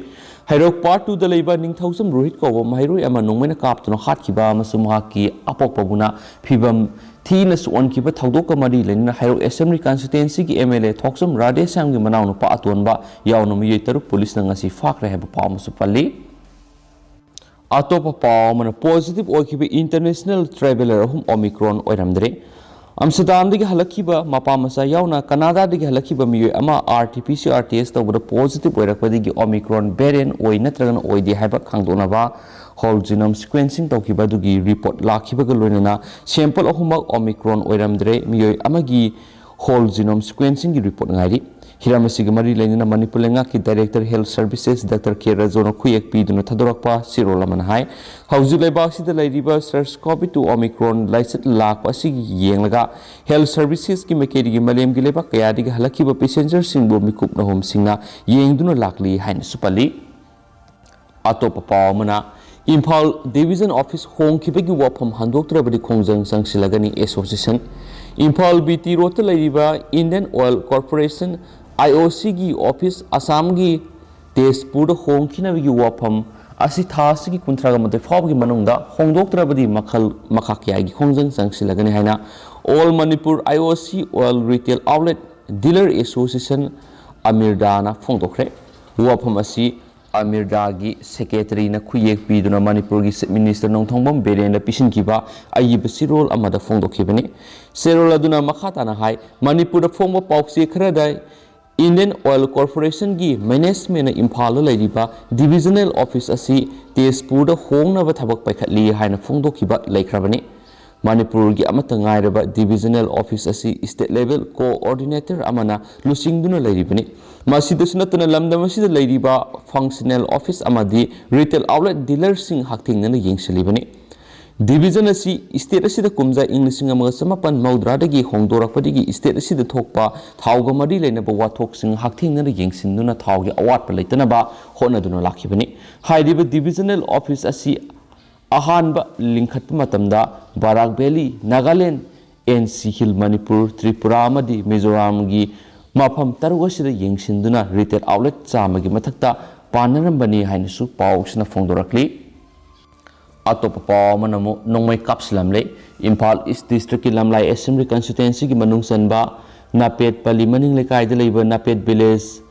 ꯍꯩꯔꯣꯛ ꯄꯥꯔꯠ ꯇꯨꯗ ꯂꯩꯕ ꯅꯤꯡꯊꯧꯖꯝ ꯔꯣꯍꯤꯠ ꯀꯧꯕ ꯃꯍꯩꯔꯣꯏ ꯑꯃ ꯅꯣꯡꯃꯩꯅ ꯀꯥꯞꯇꯨꯅ ꯍꯥꯠꯈꯤꯕ ꯑꯃꯁꯨꯡ ꯃꯍꯥꯛꯀꯤ ꯑꯄꯣꯛꯄꯕꯨꯅ ꯐꯤꯕꯝ ꯊꯤꯅ ꯁꯣꯛꯍꯟꯈꯤꯕ ꯊꯧꯗꯣꯛꯀ ꯃꯔꯤ ꯂꯩꯅꯅ ꯍꯩꯔꯣꯛ ꯑꯦꯁꯦꯝꯕ꯭ꯂꯤ ꯀꯟꯁꯇꯤꯇ꯭ꯋꯦꯟꯁꯤꯒꯤ ꯑꯦꯝ ꯑꯦꯜ ꯑꯦ ꯊꯣꯛꯆꯝ ꯔꯥꯙꯦꯁ꯭ꯌꯥꯝꯒꯤ ꯃꯅꯥꯎꯅꯨꯄꯥ ꯑꯇꯣꯟꯕ ꯌꯥꯎꯅ ꯃꯤꯑꯣꯏ ꯇꯔꯨꯛ ꯄꯨꯂꯤꯁꯅ ꯉꯁꯤ ꯐꯥꯈ꯭ꯔꯦ ꯍꯥꯏꯕ ꯄꯥꯎ ꯑꯃꯁꯨ ꯄꯜꯂꯤ꯫ ꯑꯇꯣꯞꯄ ꯄꯥꯎ ꯑꯃꯅ, ꯄꯣꯖꯤꯇꯤꯚ ꯑꯣꯏꯈꯤꯕ ꯏꯟꯇꯔꯅꯦꯁꯅꯦꯜ ꯇ꯭ꯔꯦꯚꯦꯂꯔ ꯑꯍꯨꯝ ꯑꯣꯃꯤꯀ꯭ꯔꯣꯟ ꯑꯣꯏꯔꯝꯗ꯭ꯔꯦ꯫ ꯑꯝꯁꯇꯔꯗꯥꯝꯗꯒꯤ ꯍꯜꯂꯛꯈꯤꯕ ꯃꯄꯥ ꯃꯆꯥ ꯌꯥꯎꯅ ꯀꯅꯥꯗꯥꯗꯒꯤ ꯍꯜꯂꯛꯈꯤꯕ ꯃꯤꯑꯣꯏ ꯑꯃ R T P C R test ꯇꯧꯕꯗ ꯄꯣꯖꯤꯇꯤꯚ ꯑꯣꯏꯔꯛꯄꯗꯒꯤ ꯑꯣꯃꯤꯀ꯭ꯔꯣꯟ ꯚꯦꯔꯤꯌꯦꯟ ꯑꯣꯏ ꯅꯠꯇ꯭ꯔꯒꯅ ꯑꯣꯏꯗꯦ ꯍꯥꯏꯕ ꯈꯪꯗꯣꯛꯅꯕ ꯍꯣꯜ ꯖꯤꯅꯣꯝ ꯁꯤꯀ꯭ꯋꯦꯟꯁꯤꯡ ꯇꯧꯈꯤꯕ ꯑꯗꯨꯒꯤ ꯔꯤꯄꯣꯔꯠ ꯂꯥꯛꯈꯤꯕꯒ ꯂꯣꯏꯅꯅ ꯁꯦꯝꯄꯜ ꯑꯍꯨꯝꯃꯛ ꯑꯣꯃꯤꯀ꯭ꯔꯣꯟ ꯑꯣꯏꯔꯝꯗ꯭ꯔꯦ꯫ ꯃꯤꯑꯣꯏ ꯑꯃꯒꯤ ꯍꯣꯜ ꯖꯤꯅꯣꯝ ꯁꯤꯀ꯭ꯋꯦꯟꯁꯤꯡꯒꯤ ꯔꯤꯄꯣꯔꯠ ꯉꯥꯏꯔꯤ꯫ ꯍꯤꯔꯝ ꯑꯁꯤꯒ ꯃꯔꯤ ꯂꯩꯅꯅ ꯃꯅꯤꯄꯨꯔ ꯂꯩꯉꯥꯛꯀꯤ ꯗꯥꯏꯔꯦꯛꯇꯔ ꯍꯦꯜꯊ ꯁꯔꯚꯤꯁꯦꯁ ꯗꯥꯛꯇꯔ ꯀꯦ ꯔꯖꯣꯅ ꯈꯨꯌꯦꯛ ꯄꯤꯗꯨꯅ ꯊꯥꯗꯣꯔꯛꯄ ꯆꯦꯔꯣꯜ ꯑꯃꯅ ꯍꯥꯏ, ꯍꯧꯖꯤꯛ ꯂꯩꯕꯥꯛꯁꯤꯗ ꯂꯩꯔꯤꯕ ꯁꯥꯔꯁ ꯀꯣꯚꯤꯗ ꯇꯨ ꯑꯣꯃꯤꯀ꯭ꯔꯣꯟ ꯂꯥꯏꯆꯠ ꯂꯥꯛꯄ ꯑꯁꯤꯒꯤ ꯌꯦꯡꯂꯒ ꯍꯦꯜꯊ ꯁꯔꯚꯤꯁꯦꯁꯀꯤ ꯃꯥꯏꯀꯩꯗꯒꯤ ꯃꯥꯂꯦꯝꯒꯤ ꯂꯩꯕꯥꯛ ꯀꯌꯥꯗꯒꯤ ꯍꯜꯂꯛꯈꯤꯕ ꯄꯦꯁꯦꯟꯖꯔꯁꯤꯡꯕꯨ ꯃꯤꯀꯨꯞ ꯅꯍꯨꯝꯁꯤꯡꯅ ꯌꯦꯡꯗꯨꯅ ꯂꯥꯛꯂꯤ ꯍꯥꯏꯅꯁꯨ ꯄꯜꯂꯤ꯫ ꯑꯇꯣꯞꯄ ꯄꯥꯎ ꯑꯃꯅ, ꯏꯝꯐꯥꯜ ꯗꯤꯚꯤꯖꯟ ꯑꯣꯐꯤꯁ ꯍꯣꯡꯈꯤꯕꯒꯤ ꯋꯥꯐꯝ ꯍꯟꯗꯣꯛꯇ꯭ꯔꯕꯗꯤ ꯈꯣꯡꯖꯪ ꯆꯪꯁꯤꯜꯂꯒꯅꯤ ꯑꯦꯁꯣꯁꯤꯌꯦꯁꯟ꯫ ꯏꯝꯐꯥꯜ ꯕꯤ ꯇꯤ ꯔꯣꯗꯇ ꯂꯩꯔꯤꯕ Indian oil corporation, I O ꯁꯤꯒꯤ ꯑꯣꯐꯤꯁ ꯑꯁꯥꯝꯒꯤ ꯇꯦꯖꯄꯨꯔꯗ ꯍꯣꯡꯈꯤꯅꯕꯒꯤ ꯋꯥꯐꯝ ꯑꯁꯤ ꯊꯥ ꯑꯁꯤꯒꯤ ꯀꯨꯟꯊ꯭ꯔꯥꯒ ꯃꯥꯊꯣꯏ ꯐꯥꯎꯕꯒꯤ ꯃꯅꯨꯡꯗ ꯍꯣꯡꯗꯣꯛꯇ꯭ꯔꯕꯗꯤ ꯃꯈꯜ ꯃꯈꯥ ꯀꯌꯥꯒꯤ ꯈꯣꯡꯖꯪ ꯆꯪꯁꯤꯜꯂꯒꯅꯤ ꯍꯥꯏꯅ all Manipur I O C oil retail outlet dealer association, ꯑꯃꯤꯔꯗꯥꯅ ꯐꯣꯡꯗꯣꯛꯈ꯭ꯔꯦ꯫ ꯋꯥꯐꯝ ꯑꯁꯤ ꯑꯃꯤꯔꯗꯥꯒꯤ ꯁꯦꯀ꯭ꯔꯦꯇꯔꯤꯅ ꯈꯨꯌꯦꯛ ꯄꯤꯗꯨꯅ ꯃꯅꯤꯄꯨꯔꯒꯤ ꯆꯤꯐ ꯃꯤꯅꯤꯁꯇꯔ ꯅꯣꯡꯊꯣꯝꯕꯝ ꯕꯤꯔꯦꯟꯗ ꯄꯤꯁꯤꯟꯈꯤꯕ ꯑꯏꯕ ꯆꯦꯔꯣꯜ ꯑꯃꯗ ꯐꯣꯡꯗꯣꯛꯈꯤꯕꯅꯤ꯫ ꯆꯦꯔꯣꯜ ꯑꯗꯨꯅ ꯃꯈꯥ ꯇꯥꯅ ꯍꯥꯏ, ꯃꯅꯤꯄꯨꯔꯗ ꯐꯣꯡꯕ ꯄꯥꯎꯆꯦ ꯈꯔꯗ ꯏꯟꯗꯤꯌꯟ ꯑꯣꯏꯜ ꯀꯣꯔꯄꯣꯔꯦꯁꯟꯒꯤ ꯃꯦꯅꯦꯖꯃꯦꯟꯅ ꯏꯝꯐꯥꯜꯗ ꯂꯩꯔꯤꯕ ꯗꯤꯚꯤꯖꯅꯦꯜ ꯑꯣꯐꯤꯁ ꯑꯁꯤ ꯇꯦꯖꯄꯨꯔꯗ ꯍꯣꯡꯅꯕ ꯊꯕꯛ ꯄꯥꯏꯈꯠꯂꯤ ꯍꯥꯏꯅ ꯐꯣꯡꯗꯣꯛꯈꯤꯕ ꯂꯩꯈ꯭ꯔꯕꯅꯤ꯫ ꯃꯅꯤꯄꯨꯔꯒꯤ ꯑꯃꯠꯇ ꯉꯥꯏꯔꯕ ꯗꯤꯚꯤꯖꯅꯦꯜ ꯑꯣꯐꯤꯁ ꯑꯁꯤ ꯁ꯭ꯇꯦꯠ ꯂꯦꯚꯦꯜ ꯀꯣꯑꯣꯔꯗꯤꯅꯦꯇꯔ ꯑꯃꯅ ꯂꯨꯆꯤꯡꯗꯨꯅ ꯂꯩꯔꯤꯕꯅꯤ꯫ ꯃꯁꯤꯗꯁꯨ ꯅꯠꯇꯅ ꯂꯝꯗꯝ ꯑꯁꯤꯗ ꯂꯩꯔꯤꯕ ꯐꯪꯁꯅꯦꯜ ꯑꯣꯐꯤꯁ ꯑꯃꯗꯤ ꯔꯤꯇꯦꯜ ꯑꯥꯎꯠꯂꯦꯠ ꯗꯤꯂꯔꯁꯤꯡ ꯍꯛꯊꯦꯡꯅꯅ ꯌꯦꯡꯁꯤꯜꯂꯤꯕꯅꯤ꯫ ꯗꯤꯚꯤꯖꯟ ꯑꯁꯤ ꯁ꯭ꯇꯦꯠ ꯑꯁꯤꯗ ꯀꯨꯝꯖꯥ ꯏꯪ ꯂꯤꯁꯤꯡ ꯑꯃꯒ ꯆꯃꯥꯄꯟ ꯃꯧꯗ꯭ꯔꯥꯗꯒꯤ ꯍꯣꯡꯗꯣꯔꯛꯄꯗꯒꯤ ꯁ꯭ꯇꯦꯠ ꯑꯁꯤꯗ ꯊꯣꯛꯄ ꯊꯥꯎꯒ ꯃꯔꯤ ꯂꯩꯅꯕ ꯋꯥꯊꯣꯛꯁꯤꯡ ꯍꯛꯊꯦꯡꯅꯅ ꯌꯦꯡꯁꯤꯟꯗꯨꯅ ꯊꯥꯎꯒꯤ ꯑꯋꯥꯠꯄ ꯂꯩꯇꯅꯕ ꯍꯣꯠꯅꯗꯨꯅ ꯂꯥꯛꯈꯤꯕꯅꯤ꯫ ꯍꯥꯏꯔꯤꯕ ꯗꯤꯚꯤꯖꯅꯦꯜ ꯑꯣꯐꯤꯁ ꯑꯁꯤ ꯑꯍꯥꯟꯕ ꯂꯤꯡꯈꯠꯄ ꯃꯇꯝꯗ Barak valley, Nagaland, N C hill, Manipur, Tripura ꯑꯃꯗꯤ ꯃꯤꯖꯣꯔꯥꯝꯒꯤ ꯃꯐꯝ ꯇꯔꯨꯛ ꯑꯁꯤꯗ ꯌꯦꯡꯁꯤꯟꯗꯨꯅ ꯔꯤꯇꯦꯜ ꯑꯥꯎꯠꯂꯦꯠ ꯆꯥꯝꯃꯒꯤ ꯃꯊꯛꯇ ꯄꯥꯟꯅꯔꯝꯕꯅꯤ ꯍꯥꯏꯅꯁꯨ ꯄꯥꯎꯁꯤꯅ ꯐꯣꯡꯗꯣꯔꯛꯂꯤ꯫ ꯑꯇꯣꯞꯄ ꯄꯥꯎ ꯑꯃꯅ ꯑꯃꯨꯛ ꯅꯣꯡꯃꯩ ꯀꯥꯞꯁꯤꯜꯂꯝꯂꯦ꯫ ꯏꯝꯐꯥꯜ ꯏꯁ ꯗꯤꯁꯇ꯭ꯔꯤꯛꯀꯤ ꯂꯝꯂꯥꯏ ꯑꯦꯁꯦꯝꯕ꯭ꯂꯤ ꯀꯟꯁꯇꯤꯇ꯭ꯋꯦꯟꯁꯤꯒꯤ ꯃꯅꯨꯡ ꯆꯟꯕ ꯅꯥꯄꯦꯠ ꯄꯜꯂꯤ ꯃꯅꯤꯡ ꯂꯩꯀꯥꯏꯗ ꯂꯩꯕ ꯅꯥꯄꯦꯠ ꯚꯤꯂꯦꯖ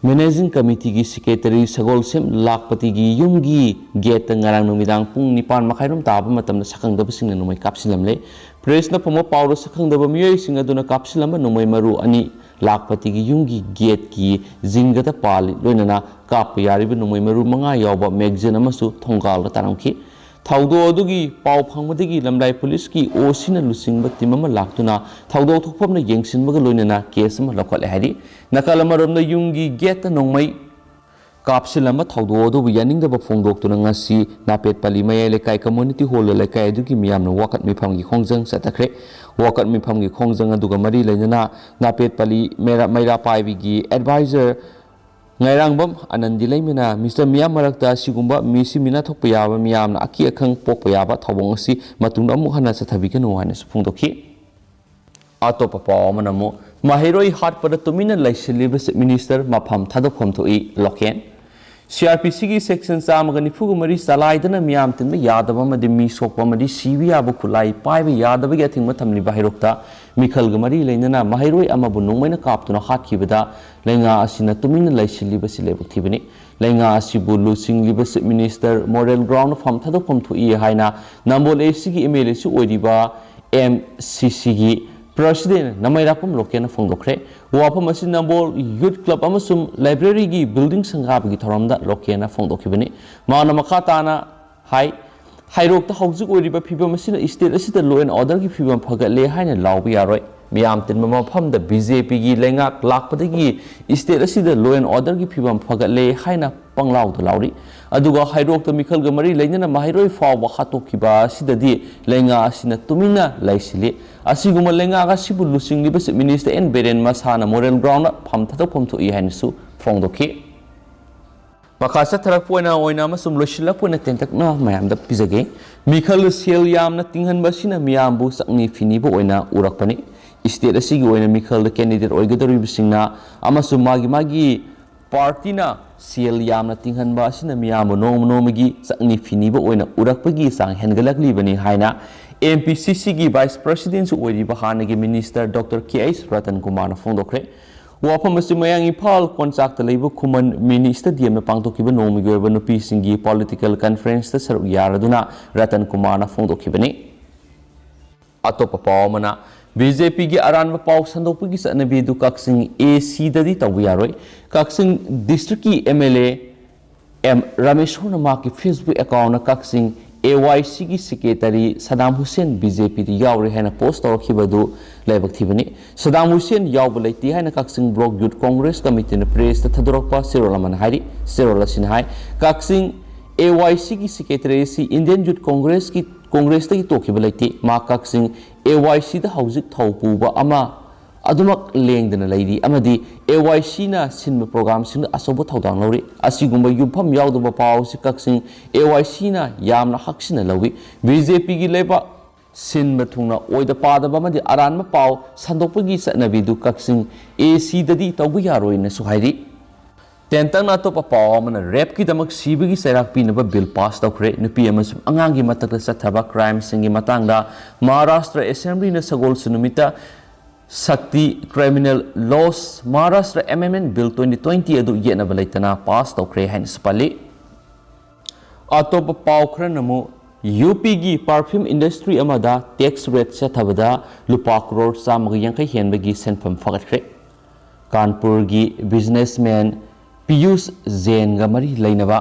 ꯃꯦꯅꯦꯖꯤꯡ ꯀꯃꯤꯇꯤꯒꯤ ꯁꯦꯀ꯭ꯔꯦꯇꯔꯤ ꯁꯒꯣꯜꯁꯦꯝ ꯂꯥꯛꯄꯇꯤꯒꯤ ꯌꯨꯝꯒꯤ ꯒꯦꯠꯇ ꯉꯔꯥꯡ ꯅꯨꯃꯤꯗꯥꯡ ꯄꯨꯡ ꯅꯤꯄꯥꯟ ꯃꯈꯥꯏꯔꯣꯝ ꯇꯥꯕ ꯃꯇꯝꯗ ꯁꯛꯈꯪꯗꯕꯁꯤꯡꯅ ꯅꯣꯡꯃꯩ ꯀꯥꯞꯁꯤꯜꯂꯝꯂꯦ꯫ ꯄ꯭ꯔꯦꯁꯅ ꯐꯪꯕ ꯄꯥꯎꯗ ꯁꯛꯈꯪꯗꯕ ꯃꯤꯑꯣꯏꯁꯤꯡ ꯑꯗꯨꯅ ꯀꯥꯞꯁꯤꯜꯂꯝꯕ ꯅꯣꯡꯃꯩ ꯃꯔꯨ ꯑꯅꯤ ꯂꯥꯛꯄꯇꯤꯒꯤ ꯌꯨꯝꯒꯤ ꯒꯦꯠꯀꯤ ꯖꯤꯡꯒꯗ ꯄꯥꯜꯂꯤ, ꯂꯣꯏꯅꯅ ꯀꯥꯞꯄ ꯌꯥꯔꯤꯕ ꯅꯣꯡꯃꯩ ꯃꯔꯨ ꯃꯉꯥ ꯌꯥꯎꯕ ꯃꯦꯒꯖꯤꯟ ꯑꯃꯁꯨ ꯊꯣꯡꯒꯥꯜꯗ ꯇꯥꯔꯝꯈꯤ꯫ ꯊꯧꯗꯣꯛ ꯑꯗꯨꯒꯤ ꯄꯥꯎ ꯐꯪꯕꯗꯒꯤ ꯂꯝꯂꯥꯏ ꯄꯨꯂꯤꯁꯀꯤ ꯑꯣ ꯁꯤꯅ ꯂꯨꯆꯤꯡꯕ ꯇꯤꯝ ꯑꯃ ꯂꯥꯛꯇꯨꯅ ꯊꯧꯗꯣꯛ ꯊꯣꯛꯐꯝꯗ ꯌꯦꯡꯁꯤꯟꯕꯒ ꯂꯣꯏꯅꯅ ꯀꯦꯁ ꯑꯃ ꯂꯧꯈꯠꯂꯦ ꯍꯥꯏꯔꯤ꯫ ꯅꯥꯀꯜ ꯑꯃꯔꯣꯝꯗ ꯌꯨꯝꯒꯤ ꯒꯦꯠꯇ ꯅꯣꯡꯃꯩ ꯀꯥꯞꯁꯤꯜꯂꯝꯕ ꯊꯧꯗꯣꯛ ꯑꯗꯨꯕꯨ ꯌꯥꯅꯤꯡꯗꯕ ꯐꯣꯡꯗꯣꯛꯇꯨꯅ ꯉꯁꯤ ꯅꯥꯄꯦꯠꯄꯜꯂꯤ ꯃꯌꯥꯏ ꯂꯩꯀꯥꯏ ꯀꯝꯃ꯭ꯌꯨꯅꯤꯇꯤ ꯍꯣꯜꯗ ꯂꯩꯀꯥꯏ ꯑꯗꯨꯒꯤ ꯃꯤꯌꯥꯝꯅ ꯋꯥꯀꯠ ꯃꯤꯐꯝꯒꯤ ꯈꯣꯡꯖꯪ ꯆꯠꯊꯈ꯭ꯔꯦ꯫ ꯋꯥꯀꯠ ꯃꯤꯐꯝꯒꯤ ꯈꯣꯡꯖꯪ ꯑꯗꯨꯒ ꯃꯔꯤ ꯂꯩꯅꯅ ꯅꯥꯄꯦꯠꯄꯜꯂꯤ ꯃꯩꯔꯥ, ꯃꯩꯔꯥ ꯄꯥꯏꯕꯤꯒꯤ ꯑꯦꯗꯚꯥꯏꯖꯔ ꯉꯥꯏꯔꯥꯡꯕꯝ ꯑꯅꯟꯗꯤ ꯂꯩꯃꯅ ꯃꯤꯁꯇꯔ ꯃꯤꯌꯥꯝ ꯃꯔꯛꯇ ꯑꯁꯤꯒꯨꯝꯕ ꯃꯤꯁꯤ ꯃꯤꯅꯥ ꯊꯣꯛꯄ ꯌꯥꯕ, ꯃꯤꯌꯥꯝꯅ ꯑꯀꯤ ꯑꯈꯪ ꯄꯣꯛꯄ ꯌꯥꯕ ꯊꯧꯑꯣꯡ ꯑꯁꯤ ꯃꯇꯨꯡꯗ ꯑꯃꯨꯛ ꯍꯟꯅ ꯆꯠꯊꯕꯤꯒꯅꯨ ꯍꯥꯏꯅꯁꯨ ꯐꯣꯡꯗꯣꯛꯈꯤ꯫ ꯑꯇꯣꯞꯄ ꯄꯥꯎ ꯑꯃꯅ ꯑꯃꯨꯛ ꯃꯍꯩꯔꯣꯏ ꯍꯥꯠꯄꯗ ꯇꯨꯃꯤꯟꯅ ꯂꯩꯁꯤꯜꯂꯤꯕ ꯆꯤꯐ ꯃꯤꯅꯤꯁꯇꯔ ꯃꯐꯝ ꯊꯥꯗꯣꯛꯐꯝ ꯊꯣꯛꯏ ꯂꯣꯀꯦꯟ꯫ ꯁꯤ ꯑꯥꯔ ꯄꯤ ꯁꯤꯒꯤ ꯁꯦꯛꯁꯟ ꯆꯥꯝꯃꯒ ꯅꯤꯐꯨꯒ ꯃꯔꯤ ꯆꯂꯥꯏꯗꯅ ꯃꯤꯌꯥꯝ ꯇꯤꯟꯕ ꯌꯥꯗꯕ ꯑꯃꯗꯤ ꯃꯤ ꯁꯣꯛꯄ ꯑꯃꯗꯤ ꯁꯤꯕ ꯌꯥꯕ ꯈꯨꯠꯂꯥꯏ ꯄꯥꯏꯕ ꯌꯥꯗꯕꯒꯤ ꯑꯊꯤꯡꯕ ꯊꯝꯂꯤꯕ ꯍꯩꯔꯣꯛꯇ ꯃꯤꯈꯜꯒ ꯃꯔꯤ ꯂꯩꯅꯅ ꯃꯍꯩꯔꯣꯏ ꯑꯃꯕꯨ ꯅꯣꯡꯃꯩꯅ ꯀꯥꯞꯇꯨꯅ ꯍꯥꯠꯈꯤꯕꯗ ꯂꯩꯉꯥꯛ ꯑꯁꯤꯅ ꯇꯨꯃꯤꯟꯅ ꯂꯩꯁꯤꯜꯂꯤꯕꯁꯤ ꯂꯥꯏꯕꯛ ꯊꯤꯕꯅꯤ꯫ ꯂꯩꯉꯥꯛ ꯑꯁꯤꯕꯨ ꯂꯨꯆꯤꯡꯂꯤꯕ ꯆꯤꯐ ꯃꯤꯅꯤꯁꯇꯔ ꯃꯣꯔꯦꯜ ꯒ꯭ꯔꯥꯎꯟꯗ ꯐꯝ ꯊꯥꯗꯣꯛꯐꯝ ꯊꯣꯛꯏ ꯍꯥꯏꯅ ꯅꯝꯕꯣꯜ ꯑꯦ ꯁꯤꯒꯤ ꯑꯦꯝ ꯑꯦꯜ ꯑꯦꯁꯨ ꯑꯣꯏꯔꯤꯕ ꯑꯦꯝ ꯁꯤ ꯁꯤꯒꯤ ꯄ꯭ꯔꯁꯤꯗꯦꯟ ꯅꯃꯩꯔꯥꯛꯄꯝ ꯂꯣꯀꯦꯟꯅ ꯐꯣꯡꯗꯣꯛꯈ꯭ꯔꯦ꯫ ꯋꯥꯐꯝ ꯑꯁꯤ ꯅꯝꯕꯣꯜ ꯌꯨꯠ ꯀ꯭ꯂꯕ ꯑꯃꯁꯨꯡ ꯂꯥꯏꯕ꯭ꯔꯦꯔꯤꯒꯤ ꯕꯤꯜꯗꯤꯡ ꯁꯪꯒꯥꯕꯒꯤ ꯊꯧꯔꯝꯗ ꯂꯣꯀꯦꯟꯅ ꯐꯣꯡꯗꯣꯛꯈꯤꯕꯅꯤ꯫ ꯃꯍꯥꯛꯅ ꯃꯈꯥ ꯇꯥꯅ ꯍꯥꯏ, ꯍꯩꯔꯣꯛꯇ ꯍꯧꯖꯤꯛ ꯑꯣꯏꯔꯤꯕ ꯐꯤꯕꯝ ꯑꯁꯤꯅ ꯏꯁꯇꯦꯠ ꯑꯁꯤꯗ ꯂꯣ ꯑꯦꯟ ꯑꯣꯔꯗꯔꯒꯤ ꯐꯤꯕꯝ ꯐꯒꯠꯂꯦ ꯍꯥꯏꯅ ꯂꯥꯎꯕ ꯌꯥꯔꯣꯏ꯫ ꯃꯤꯌꯥꯝ ꯇꯤꯟꯕ ꯃꯐꯝꯗ ꯕꯤ ꯖꯦ ꯄꯤꯒꯤ ꯂꯩꯉꯥꯛ ꯂꯥꯛꯄꯗꯒꯤ ꯏꯁꯇꯦꯠ ꯑꯁꯤꯗ ꯂꯣ ꯑꯦꯟ ꯑꯣꯔꯗꯔꯒꯤ ꯐꯤꯕꯝ ꯐꯒꯠꯂꯦ ꯍꯥꯏꯅ ꯄꯪꯂꯥꯎꯗ ꯂꯥꯎꯔꯤ꯫ ꯑꯗꯨꯒ ꯍꯩꯔꯣꯛꯇ ꯃꯤꯈꯜꯒ ꯃꯔꯤ ꯂꯩꯅꯅ ꯃꯍꯩꯔꯣꯏ ꯐꯥꯎꯕ ꯍꯥꯠꯇꯣꯛꯈꯤꯕ ꯑꯁꯤꯗꯗꯤ ꯂꯩꯉꯥꯛ ꯑꯁꯤꯅ ꯇꯨꯃꯤꯟꯅ ꯂꯩꯁꯤꯜꯂꯤ꯫ ꯑꯁꯤꯒꯨꯝꯕ ꯂꯩꯉꯥꯛ ꯑꯁꯤꯕꯨ ꯂꯨꯆꯤꯡꯂꯤꯕ ꯆꯤꯐ ꯃꯤꯅꯤꯁꯇꯔ ꯑꯦꯟ ꯕꯤꯔꯦꯟ ꯃꯁꯥꯅ ꯃꯣꯔꯦꯜ ꯒ꯭ꯔꯥꯎꯟꯗ ꯐꯝ ꯊꯥꯗꯣꯛꯐꯝ ꯊꯣꯛꯏ ꯍꯥꯏꯅꯁꯨ ꯐꯣꯡꯗꯣꯛꯈꯤ꯫ ꯃꯈꯥ ꯆꯠꯊꯔꯛꯄ ꯑꯣꯏꯅ, ꯑꯣꯏꯅ ꯑꯃꯁꯨꯡ ꯂꯣꯏꯁꯤꯜꯂꯛꯄ ꯑꯣꯏꯅ ꯇꯦꯟꯇꯛꯅ ꯃꯌꯥꯝꯗ ꯄꯤꯖꯒꯦ꯫ ꯃꯤꯈꯜꯗ ꯁꯦꯜ ꯌꯥꯝꯅ ꯇꯤꯡꯍꯟꯕ ꯑꯁꯤꯅ ꯃꯤꯌꯥꯝꯕꯨ ꯆꯪꯅꯤ ꯐꯤꯅꯤꯕ ꯑꯣꯏꯅ ꯎꯔꯛꯄꯅꯤ꯫ ꯏꯁꯇꯦꯠ ꯑꯁꯤꯒꯤ ꯑꯣꯏꯅ ꯃꯤꯈꯜꯗ ꯀꯦꯟꯗꯤꯗꯦꯠ ꯑꯣꯏꯒꯗꯧꯔꯤꯕꯁꯤꯡꯅ ꯑꯃꯁꯨꯡ ꯃꯥꯒꯤ ꯃꯥꯒꯤ ꯄꯥꯔꯇꯤꯅ ꯁꯦꯜ ꯌꯥꯝꯅ ꯇꯤꯡꯍꯟꯕ ꯑꯁꯤꯅ ꯃꯤꯌꯥꯝꯕꯨ ꯅꯣꯡꯃ ꯅꯣꯡꯃꯒꯤ ꯆꯛꯅꯤ ꯐꯤꯅꯤꯕ ꯑꯣꯏꯅ ꯎꯔꯛꯄꯒꯤ ꯆꯥꯡ ꯍꯦꯟꯒꯠꯂꯛꯂꯤꯕꯅꯤ ꯍꯥꯏꯅ ꯑꯦꯝ ꯄꯤ ꯁꯤ ꯁꯤꯒꯤ ꯚꯥꯏꯁ ꯄ꯭ꯔꯁꯤꯗꯦꯟꯁꯨ ꯑꯣꯏꯔꯤꯕ ꯍꯥꯟꯅꯒꯤ ꯃꯤꯅꯤꯁꯇꯔ ꯗꯣꯛꯇꯔ ꯀꯦ ꯑꯩꯆ ꯔꯇꯟ ꯀꯨꯃꯥꯔꯅ ꯐꯣꯡꯗꯣꯛꯈ꯭ꯔꯦ꯫ ꯋꯥꯐꯝ ꯑꯁꯤ ꯃꯌꯥꯡ ꯏꯝꯐꯥꯜ ꯀꯣꯟꯆꯥꯛꯇ ꯂꯩꯕ ꯈꯨꯃꯟ ꯃꯤꯅꯤ ꯁ꯭ꯇꯦꯗꯤꯌꯝꯗ ꯄꯥꯡꯊꯣꯛꯈꯤꯕ ꯅꯣꯡꯃꯒꯤ ꯑꯣꯏꯕ ꯅꯨꯄꯤꯁꯤꯡꯒꯤ ꯄꯣꯂꯤꯇꯤꯀꯦꯜ ꯀꯟꯐꯔꯦꯟꯁꯇ ꯁꯔꯨꯛ ꯌꯥꯔꯗꯨꯅ ꯔꯇꯟ ꯀꯨꯃꯥꯔꯅ ꯐꯣꯡꯗꯣꯛꯈꯤꯕꯅꯤ꯫ ꯑꯇꯣꯞꯄ ꯄꯥꯎ ꯑꯃꯅ, ꯕꯤ ꯖꯦ ꯄꯤꯒꯤ ꯑꯔꯥꯟꯕ ꯄꯥꯎ ꯁꯟꯗꯣꯛꯄꯒꯤ ꯆꯠꯅꯕꯤ ꯑꯗꯨ ꯀꯛꯆꯤꯡ ꯑꯦ ꯁꯤꯗꯗꯤ ꯇꯧꯕ ꯌꯥꯔꯣꯏ꯫ ꯀꯛꯆꯤꯡ ꯗꯤꯁꯇ꯭ꯔꯤꯛꯀꯤ ꯑꯦꯝ ꯑꯦꯜ ꯑꯦ ꯑꯦꯝ ꯔꯥꯃꯦꯁꯣꯔꯅ ꯃꯍꯥꯛꯀꯤ ꯐꯦꯁꯕꯨꯛ ꯑꯦꯀꯥꯎꯟꯗ ꯀꯛꯆꯤꯡ ꯑꯦ ꯋꯥꯏ ꯁꯤꯒꯤ ꯁꯦꯀ꯭ꯔꯦꯇꯔꯤ ꯁꯗꯥꯝ ꯍꯨꯁꯦꯟ ꯕꯤ ꯖꯦ ꯄꯤꯗ ꯌꯥꯎꯔꯦ ꯍꯥꯏꯅ ꯄꯣꯁ ꯇꯧꯔꯛꯈꯤꯕ ꯑꯗꯨ ꯂꯥꯏꯕꯛ ꯊꯤꯕꯅꯤ꯫ ꯁꯗꯥꯝ ꯍꯨꯁꯦꯟ ꯌꯥꯎꯕ ꯂꯩꯇꯦ ꯍꯥꯏꯅ ꯀꯛꯆꯤꯡ ꯕ꯭ꯂꯣꯛ ꯌꯨꯠ ꯀꯣꯡꯒ꯭ꯔꯦꯁ ꯀꯃꯤꯇꯤꯅ ꯄ꯭ꯔꯦꯁꯇ ꯊꯥꯗꯣꯔꯛꯄ ꯆꯦꯔꯣꯜ ꯑꯃꯅ ꯍꯥꯏꯔꯤ꯫ ꯆꯦꯔꯣꯜ ꯑꯁꯤꯅ ꯍꯥꯏ, ꯀꯛꯆꯤꯡ ꯑꯦ ꯋꯥꯏ ꯁꯤꯒꯤ ꯁꯦꯀ꯭ꯔꯦꯇꯔꯤ ꯑꯁꯤ ꯏꯟꯗꯤꯌꯟ ꯌꯨꯠ ꯀꯣꯡꯒ꯭ꯔꯦꯁꯀꯤ, ꯀꯣꯡꯒ꯭ꯔꯦꯁꯇꯒꯤ ꯇꯣꯛꯈꯤꯕ ꯂꯩꯇꯦ꯫ ꯃꯍꯥꯛ ꯀꯛꯆꯤꯡ ꯑꯦ ꯋꯥꯏ ꯁꯤꯗ ꯍꯧꯖꯤꯛ ꯊꯧ ꯄꯨꯕ ꯑꯃ ꯑꯗꯨꯃꯛ ꯂꯦꯡꯗꯅ ꯂꯩꯔꯤ ꯑꯃꯗꯤ ꯑꯦ ꯋꯥꯏ ꯁꯤꯅ ꯁꯤꯟꯕ ꯄ꯭ꯔꯣꯒ꯭ꯔꯥꯝꯁꯤꯡꯗ ꯑꯆꯧꯕ ꯊꯧꯗꯥꯡ ꯂꯧꯔꯤ꯫ ꯑꯁꯤꯒꯨꯝꯕ ꯌꯨꯝꯐꯝ ꯌꯥꯎꯗꯕ ꯄꯥꯎ ꯑꯁꯤ ꯀꯛꯆꯤꯡ ꯑꯦ ꯋꯥꯏ ꯁꯤꯅ ꯌꯥꯝꯅ ꯍꯛꯆꯤꯟꯅ ꯂꯧꯏ꯫ ꯕꯤ ꯖꯦ ꯄꯤꯒꯤ ꯂꯩꯕꯥꯛ ꯁꯤꯟꯕ ꯊꯨꯡꯅ ꯑꯣꯏꯗ ꯄꯥꯗꯕ ꯑꯃꯗꯤ ꯑꯔꯥꯟꯕ ꯄꯥꯎ ꯁꯟꯗꯣꯛꯄꯒꯤ ꯆꯠꯅꯕꯤꯗꯨ ꯀꯛꯆꯤꯡ ꯑꯦ ꯁꯤꯗꯗꯤ ꯇꯧꯕ ꯌꯥꯔꯣꯏꯅꯁꯨ ꯍꯥꯏꯔꯤ꯫ ꯇꯦꯟꯇꯛꯅ ꯑꯇꯣꯞꯄ ꯄꯥꯎ ꯑꯃꯅ, ꯔꯦꯞꯀꯤꯗꯃꯛ ꯁꯤꯕꯒꯤ ꯆꯩꯔꯥꯛ ꯄꯤꯅꯕ ꯕꯤꯜ ꯄꯥꯁ ꯇꯧꯈ꯭ꯔꯦ꯫ ꯅꯨꯄꯤ ꯑꯃꯁꯨꯡ ꯑꯉꯥꯡꯒꯤ ꯃꯊꯛꯇ ꯆꯠꯊꯕ ꯀ꯭ꯔꯥꯏꯝꯁꯤꯡꯒꯤ ꯃꯇꯥꯡꯗ ꯃꯍꯥꯔꯥꯁꯇ꯭ꯔ ꯑꯦꯁꯦꯝꯕ꯭ꯂꯤꯅ ꯁꯒꯣꯜꯁꯦꯟ ꯅꯨꯃꯤꯠꯇ ꯁꯛꯇꯤ ꯀ꯭ꯔꯤꯃꯤꯅꯦꯜ ꯂꯣꯁ ꯃꯍꯥꯔꯥꯁꯇ꯭ꯔ ꯑꯦꯃꯦꯟꯃꯦꯟ ꯕꯤꯜ ꯇ꯭ꯋꯦꯟꯇꯤ ꯇ꯭ꯋꯦꯟꯇꯤ ꯑꯗꯨ ꯌꯦꯠꯅꯕ ꯂꯩꯇꯅ ꯄꯥꯁ ꯇꯧꯈ꯭ꯔꯦ ꯍꯥꯏꯅꯁꯨ ꯄꯜꯂꯤ꯫ ꯑꯇꯣꯞꯄ ꯄꯥꯎ ꯈꯔꯅ ꯑꯃꯨꯛ, ꯌꯨ ꯄꯤꯒꯤ ꯄꯔꯐ꯭ꯌꯨꯝ ꯏꯟꯗꯁꯇ꯭ꯔꯤ ꯑꯃꯗ ꯇꯦꯛꯁ ꯔꯦꯠ ꯆꯠꯊꯕꯗ ꯂꯨꯄꯥ ꯀ꯭ꯔꯣꯔ ꯆꯥꯝꯃꯒ ꯌꯥꯡꯈꯩ ꯍꯦꯟꯕꯒꯤ ꯁꯦꯟꯐꯝ ꯐꯒꯠꯈ꯭ꯔꯦ꯫ ꯀꯥꯟꯄꯨꯔꯒꯤ ꯕꯤꯖꯤꯅꯦꯁꯃꯦꯟ ꯄꯤꯌꯨꯁ ꯖꯦꯟꯒ ꯃꯔꯤ ꯂꯩꯅꯕ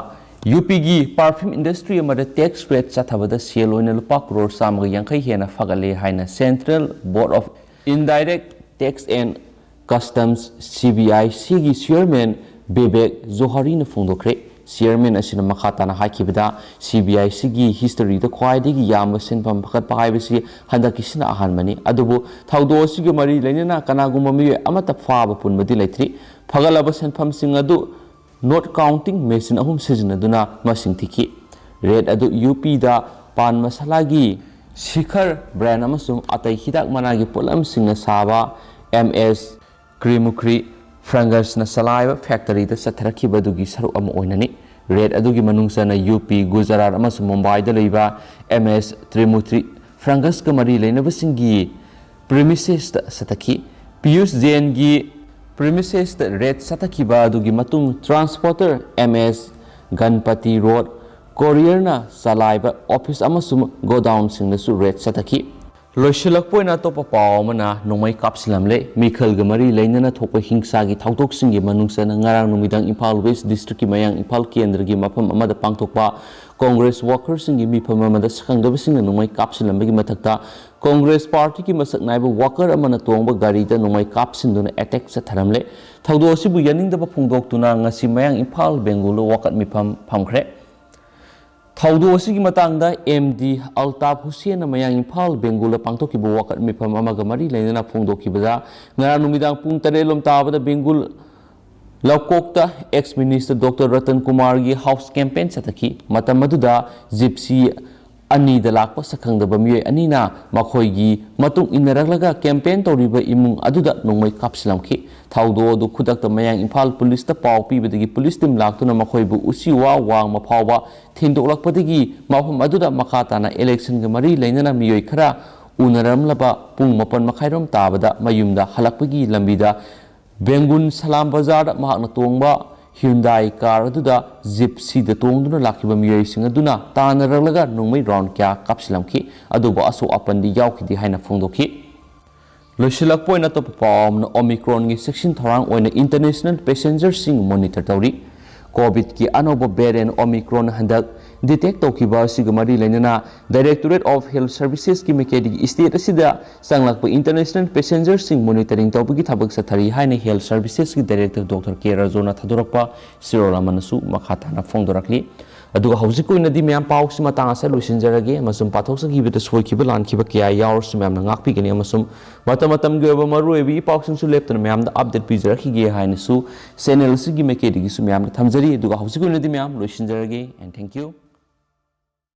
ꯌꯨ ꯄꯤꯒꯤ ꯄꯔꯐ꯭ꯌꯨꯝ ꯏꯟꯗꯁꯇ꯭ꯔꯤ ꯑꯃꯗ ꯇꯦꯛꯁ ꯔꯦꯠ ꯆꯠꯊꯕꯗ ꯁꯦꯜ ꯑꯣꯏꯅ ꯂꯨꯄꯥ ꯀ꯭ꯔꯣꯔ ꯆꯥꯝꯃꯒ ꯌꯥꯡꯈꯩ ꯍꯦꯟꯅ ꯐꯒꯠꯂꯦ ꯍꯥꯏꯅ Central Board of Indirect Tax and Customs, C B I ꯁꯤꯒꯤ ꯆꯤꯌꯔꯃꯦꯟ ꯕꯤꯕꯦꯛ ꯖꯣꯍꯥꯔꯤꯅ ꯐꯣꯡꯗꯣꯛꯈ꯭ꯔꯦ꯫ ꯆꯤꯌꯔꯃꯦꯟ ꯑꯁꯤꯅ ꯃꯈꯥ ꯇꯥꯅ ꯍꯥꯏꯈꯤꯕꯗ, ꯁꯤ ꯕꯤ ꯑꯥꯏ ꯁꯤꯒꯤ ꯍꯤꯁꯇꯔꯤꯗ ꯈ꯭ꯋꯥꯏꯗꯒꯤ ꯌꯥꯝꯕ ꯁꯦꯟꯐꯝ ꯐꯒꯠꯄ ꯍꯥꯏꯕꯁꯤ ꯍꯟꯗꯛꯀꯤꯁꯤꯅ ꯑꯍꯥꯟꯕꯅꯤ꯫ ꯑꯗꯨꯕꯨ ꯊꯧꯗꯣꯛ ꯑꯁꯤꯒ ꯃꯔꯤ ꯂꯩꯅꯅ ꯀꯅꯥꯒꯨꯝꯕ ꯃꯤꯑꯣꯏ ꯑꯃꯠꯇ ꯐꯥꯕ ꯄꯨꯟꯕꯗꯤ ꯂꯩꯇ꯭ꯔꯤ꯫ ꯐꯒꯠꯂꯕ ꯁꯦꯟꯐꯝꯁꯤꯡ ꯑꯗꯨ ꯅꯣꯠ ꯀꯥꯎꯟꯇꯤꯡ ꯃꯦꯁꯤꯟ ꯑꯍꯨꯝ ꯁꯤꯖꯤꯟꯅꯗꯨꯅ ꯃꯁꯤꯡ ꯊꯤꯈꯤ꯫ ꯔꯦꯠ ꯑꯗꯨ ꯌꯨ ꯄꯤꯗ ꯄꯥꯟ ꯃꯁꯥꯂꯥꯒꯤ ꯁꯤꯈꯔ ꯕ꯭ꯔꯥꯟ ꯑꯃꯁꯨꯡ ꯑꯇꯩ ꯍꯤꯗꯥꯛ ꯃꯅꯥꯒꯤ ꯄꯣꯠꯂꯝꯁꯤꯡꯅ ꯁꯥꯕ ꯑꯦꯝ ꯑꯦꯁ ꯀ꯭ꯔꯤꯃꯨꯈ꯭ꯔꯤ ꯐ꯭ꯔꯪꯒꯁꯅ ꯆꯂꯥꯏꯕ ꯐꯦꯛꯇꯔꯤꯗ ꯆꯠꯊꯔꯛꯈꯤꯕ ꯑꯗꯨꯒꯤ ꯁꯔꯨꯛ ꯑꯃ ꯑꯣꯏꯅꯅꯤ꯫ ꯔꯦꯠ ꯑꯗꯨꯒꯤ ꯃꯅꯨꯡ ꯆꯟꯅ ꯌꯨ ꯄꯤ, ꯒꯨꯖꯔꯥꯠ ꯑꯃꯁꯨꯡ ꯃꯨꯝꯕꯥꯏꯗ ꯂꯩꯕ ꯑꯦꯝ ꯑꯦꯁ ꯇ꯭ꯔꯤꯃꯨꯇ꯭ꯔꯤ ꯐ꯭ꯔꯪꯒꯁꯀ ꯃꯔꯤ ꯂꯩꯅꯕꯁꯤꯡꯒꯤ ꯄ꯭ꯔꯤꯃꯤꯁꯦꯁꯇ ꯆꯠꯊꯈꯤ꯫ ꯄꯤꯌꯨꯁ ꯖꯦꯟꯒꯤ ꯄ꯭ꯔꯤꯃꯤꯁꯦꯁꯇ ꯔꯦꯠ ꯆꯠꯊꯈꯤꯕ ꯑꯗꯨꯒꯤ ꯃꯇꯨꯡ ꯇ꯭ꯔꯥꯟꯁꯄꯣꯔꯇꯔ ꯑꯦꯝ ꯑꯦꯁ ꯒꯟꯄꯇꯤ ꯔꯣꯗ ꯀꯣꯔꯤꯌꯔꯅ ꯆꯂꯥꯏꯕ ꯑꯣꯐꯤꯁ ꯑꯃꯁꯨꯡ ꯒꯣꯗꯥꯎꯟꯁꯤꯡꯗꯁꯨ ꯔꯦꯠ ꯆꯠꯊꯈꯤ꯫ ꯂꯣꯏꯁꯤꯜꯂꯛꯄ ꯑꯣꯏꯅ ꯑꯇꯣꯞꯄ ꯄꯥꯎ ꯑꯃꯅ ꯅꯣꯡꯃꯩ ꯀꯥꯞꯁꯤꯜꯂꯝꯂꯦ꯫ ꯃꯤꯈꯜꯒ ꯃꯔꯤ ꯂꯩꯅꯅ ꯊꯣꯛꯄ ꯍꯤꯡꯁꯥꯒꯤ ꯊꯧꯗꯣꯛꯁꯤꯡꯒꯤ ꯃꯅꯨꯡ ꯆꯟꯅ ꯉꯔꯥꯡ ꯅꯨꯃꯤꯗꯥꯡ ꯏꯝꯐꯥꯜ ꯋꯦꯁ ꯗꯤꯁꯇ꯭ꯔꯤꯛꯀꯤ ꯃꯌꯥꯡ ꯏꯝꯐꯥꯜ ꯀꯦꯟꯗ꯭ꯔꯒꯤ ꯃꯐꯝ ꯑꯃꯗ ꯄꯥꯡꯊꯣꯛꯄ ꯀꯣꯡꯒ꯭ꯔꯦꯁ ꯋꯥꯀꯔꯁꯤꯡꯒꯤ ꯃꯤꯐꯝ ꯑꯃꯗ ꯁꯛꯈꯪꯗꯕꯁꯤꯡꯅ ꯅꯣꯡꯃꯩ ꯀꯥꯞꯁꯤꯜꯂꯝꯕꯒꯤ ꯃꯊꯛꯇ ꯀꯣꯡꯒ꯭ꯔꯦꯁ ꯄꯥꯔꯇꯤꯒꯤ ꯃꯁꯛ ꯅꯥꯏꯕ ꯋꯥꯀꯔ ꯑꯃꯅ ꯇꯣꯡꯕ ꯒꯥꯔꯤꯗ ꯅꯣꯡꯃꯩ ꯀꯥꯞꯁꯤꯟꯗꯨꯅ ꯑꯦꯇꯦꯛ ꯆꯠꯊꯔꯝꯂꯦ꯫ ꯊꯧꯗꯣꯛ ꯑꯁꯤꯕꯨ ꯌꯥꯅꯤꯡꯗꯕ ꯐꯣꯡꯗꯣꯛꯇꯨꯅ ꯉꯁꯤ ꯃꯌꯥꯡ ꯏꯝꯐꯥꯜ ꯕꯦꯡꯒꯨꯜꯗ ꯋꯥꯀꯠ ꯃꯤꯐꯝ ꯐꯝꯈ꯭ꯔꯦ꯫ ꯊꯧꯗꯣꯛ ꯑꯁꯤꯒꯤ ꯃꯇꯥꯡꯗ ꯑꯦꯝ ꯗꯤ ꯑꯜꯇꯥꯐ ꯍꯨꯁꯦꯟꯅ ꯃꯌꯥꯡ ꯏꯝꯐꯥꯜ ꯕꯦꯡꯒꯨꯜꯗ ꯄꯥꯡꯊꯣꯛꯈꯤꯕ ꯋꯥꯀꯠ ꯃꯤꯐꯝ ꯑꯃꯒ ꯃꯔꯤ ꯂꯩꯅꯅ ꯐꯣꯡꯗꯣꯛꯈꯤꯕꯗ, ꯉꯔꯥꯡ ꯅꯨꯃꯤꯗꯥꯡ ꯄꯨꯡ ꯇꯔꯦꯠ ꯂꯣꯝ ꯇꯥꯕꯗ ꯕꯦꯡꯒꯨꯜ ꯂꯧꯀꯣꯛꯇ ꯑꯦꯛꯁ ꯃꯤꯅꯤꯁꯇꯔ ꯗꯣꯛꯇꯔ ꯔꯇꯟ ꯀꯨꯃꯥꯔꯒꯤ ꯍꯥꯎꯁ ꯀꯦꯝꯄꯦꯟ ꯆꯠꯊꯈꯤ꯫ ꯃꯇꯝ ꯑꯗꯨꯗ ꯖꯤꯞꯁꯤ ꯑꯅꯤꯗ ꯂꯥꯛꯄ ꯁꯛꯈꯪꯗꯕ ꯃꯤꯑꯣꯏ ꯑꯅꯤꯅ ꯃꯈꯣꯏꯒꯤ ꯃꯇꯨꯡ ꯏꯟꯅꯔꯛꯂꯒ ꯀꯦꯝꯄꯦꯟ ꯇꯧꯔꯤꯕ ꯏꯃꯨꯡ ꯑꯗꯨꯗ ꯅꯣꯡꯃꯩ ꯀꯥꯞꯁꯤꯜꯂꯝꯈꯤ꯫ ꯊꯧꯗꯣꯛ ꯑꯗꯨ ꯈꯨꯗꯛꯇ ꯃꯌꯥꯡ ꯏꯝꯐꯥꯜ ꯄꯨꯂꯤꯁꯇ ꯄꯥꯎ ꯄꯤꯕꯗꯒꯤ ꯄꯨꯂꯤꯁ ꯇꯤꯝ ꯂꯥꯛꯇꯨꯅ ꯃꯈꯣꯏꯕꯨ ꯎꯆꯤꯋꯥ ꯋꯥꯡꯃ ꯐꯥꯎꯕ ꯊꯤꯟꯗꯣꯛꯂꯛꯄꯗꯒꯤ ꯃꯐꯝ ꯑꯗꯨꯗ ꯃꯈꯥ ꯇꯥꯅ ꯏꯂꯦꯛꯁꯟꯒ ꯃꯔꯤ ꯂꯩꯅꯅ ꯃꯤꯑꯣꯏ ꯈꯔ ꯎꯅꯔꯝꯂꯕ ꯄꯨꯡ ꯃꯥꯄꯟ ꯃꯈꯥꯏꯔꯣꯝ ꯇꯥꯕꯗ ꯃꯌꯨꯝꯗ ꯍꯜꯂꯛꯄꯒꯤ ꯂꯝꯕꯤꯗ ꯕꯦꯡꯒꯨꯟ ꯁꯂꯥꯝ ꯕꯖꯥꯔꯗ ꯃꯍꯥꯛꯅ ꯇꯣꯡꯕ ꯍ꯭ꯌꯨꯟꯗꯥꯏ ꯀꯥꯔ ꯑꯗꯨꯗ ꯖꯤꯞꯁꯤꯗ ꯇꯣꯡꯗꯨꯅ ꯂꯥꯛꯈꯤꯕ ꯃꯤꯑꯣꯏꯁꯤꯡ ꯑꯗꯨꯅ ꯇꯥꯟꯅꯔꯛꯂꯒ ꯅꯣꯡꯃꯩ ꯔꯥꯎꯟ ꯀꯌꯥ ꯀꯥꯞꯁꯤꯜꯂꯝꯈꯤ꯫ ꯑꯗꯨꯕꯨ ꯑꯁꯣꯛ ꯑꯄꯟꯗꯤ ꯌꯥꯎꯈꯤꯗꯦ ꯍꯥꯏꯅ ꯐꯣꯡꯗꯣꯛꯈꯤ꯫ ꯂꯣꯏꯁꯤꯜꯂꯛꯄ ꯑꯣꯏꯅ ꯑꯇꯣꯞꯄ ꯄꯥꯎ ꯑꯃꯅ, ꯑꯣꯃꯤꯀ꯭ꯔꯣꯟꯒꯤ ꯆꯦꯛꯁꯤꯟ ꯊꯧꯔꯥꯡ ꯑꯣꯏꯅ ꯏꯟꯇꯔꯅꯦꯁꯅꯦꯜ ꯄꯦꯁꯦꯟꯖꯔꯁꯤꯡ ꯃꯣꯅꯤꯇꯔ ꯇꯧꯔꯤ꯫ ꯀꯣꯚꯤꯗꯀꯤ ꯑꯅꯧꯕ ꯚꯦꯔꯤꯌꯦꯟ ꯑꯣꯃꯤꯀ꯭ꯔꯣꯟ ꯍꯟꯗꯛ ꯗꯤꯇꯦꯛ ꯇꯧꯈꯤꯕ ꯑꯁꯤꯒ ꯃꯔꯤ ꯂꯩꯅꯅ Directorate of Health Servicesꯀꯤ ꯃꯥꯏꯀꯩꯗꯒꯤ ꯁ꯭ꯇꯦꯠ ꯑꯁꯤꯗ ꯆꯪꯂꯛꯄ ꯏꯟꯇꯔꯅꯦꯁꯅꯦꯜ ꯄꯦꯁꯦꯟꯖꯔꯁꯤꯡ ꯃꯣꯅꯤꯇꯔꯤꯡ ꯇꯧꯕꯒꯤ ꯊꯕꯛ ꯆꯠꯊꯔꯤ ꯍꯥꯏꯅ ꯍꯦꯜꯊ ꯁꯔꯚꯤꯁꯦꯁꯀꯤ ꯗꯥꯏꯔꯦꯛꯇꯔ ꯗꯣꯛꯇꯔ ꯀꯦ ꯔꯥꯖꯣꯅ ꯊꯥꯗꯣꯔꯛꯄ ꯆꯦꯔꯣꯜ ꯑꯃꯅꯁꯨ ꯃꯈꯥ ꯇꯥꯅ ꯐꯣꯡꯗꯣꯔꯛꯂꯤ꯫ ꯑꯗꯨꯒ ꯍꯧꯖꯤꯛꯀꯤ ꯑꯣꯏꯅꯗꯤ ꯃꯌꯥꯝ ꯄꯥꯎꯁꯤ ꯃꯇꯥꯡ ꯑꯁꯤꯗ ꯂꯣꯏꯁꯤꯟꯖꯔꯒꯦ, ꯑꯃꯁꯨꯡ ꯄꯥꯊꯣꯛꯆꯈꯤꯕꯗ ꯁꯣꯏꯈꯤꯕ ꯂꯥꯟꯈꯤꯕ ꯀꯌꯥ ꯌꯥꯎꯔꯁꯨ ꯃꯌꯥꯝꯅ ꯉꯥꯛꯄꯤꯒꯅꯤ, ꯑꯃꯁꯨꯡ ꯃꯇꯝ ꯃꯇꯝꯒꯤ ꯑꯣꯏꯕ ꯃꯔꯨꯑꯣꯏꯕ ꯏ ꯄꯥꯎꯁꯤꯡꯁꯨ ꯂꯦꯞꯇꯅ ꯃꯌꯥꯝꯗ ꯑꯞꯗꯦꯠ ꯄꯤꯖꯔꯛꯈꯤꯒꯦ ꯍꯥꯏꯅꯁꯨ ꯆꯦꯅꯦꯜ ꯑꯁꯤꯒꯤ ꯃꯥꯏꯀꯩꯗꯒꯤꯁꯨ ꯃꯌꯥꯝꯗ ꯊꯝꯖꯔꯤ꯫ ꯑꯗꯨꯒ ꯍꯧꯖꯤꯛꯀꯤ ꯑꯣꯏꯅꯗꯤ ꯃꯌꯥꯝ ꯂꯣꯏꯁꯤꯟꯖꯔꯒꯦ, and thank you꯫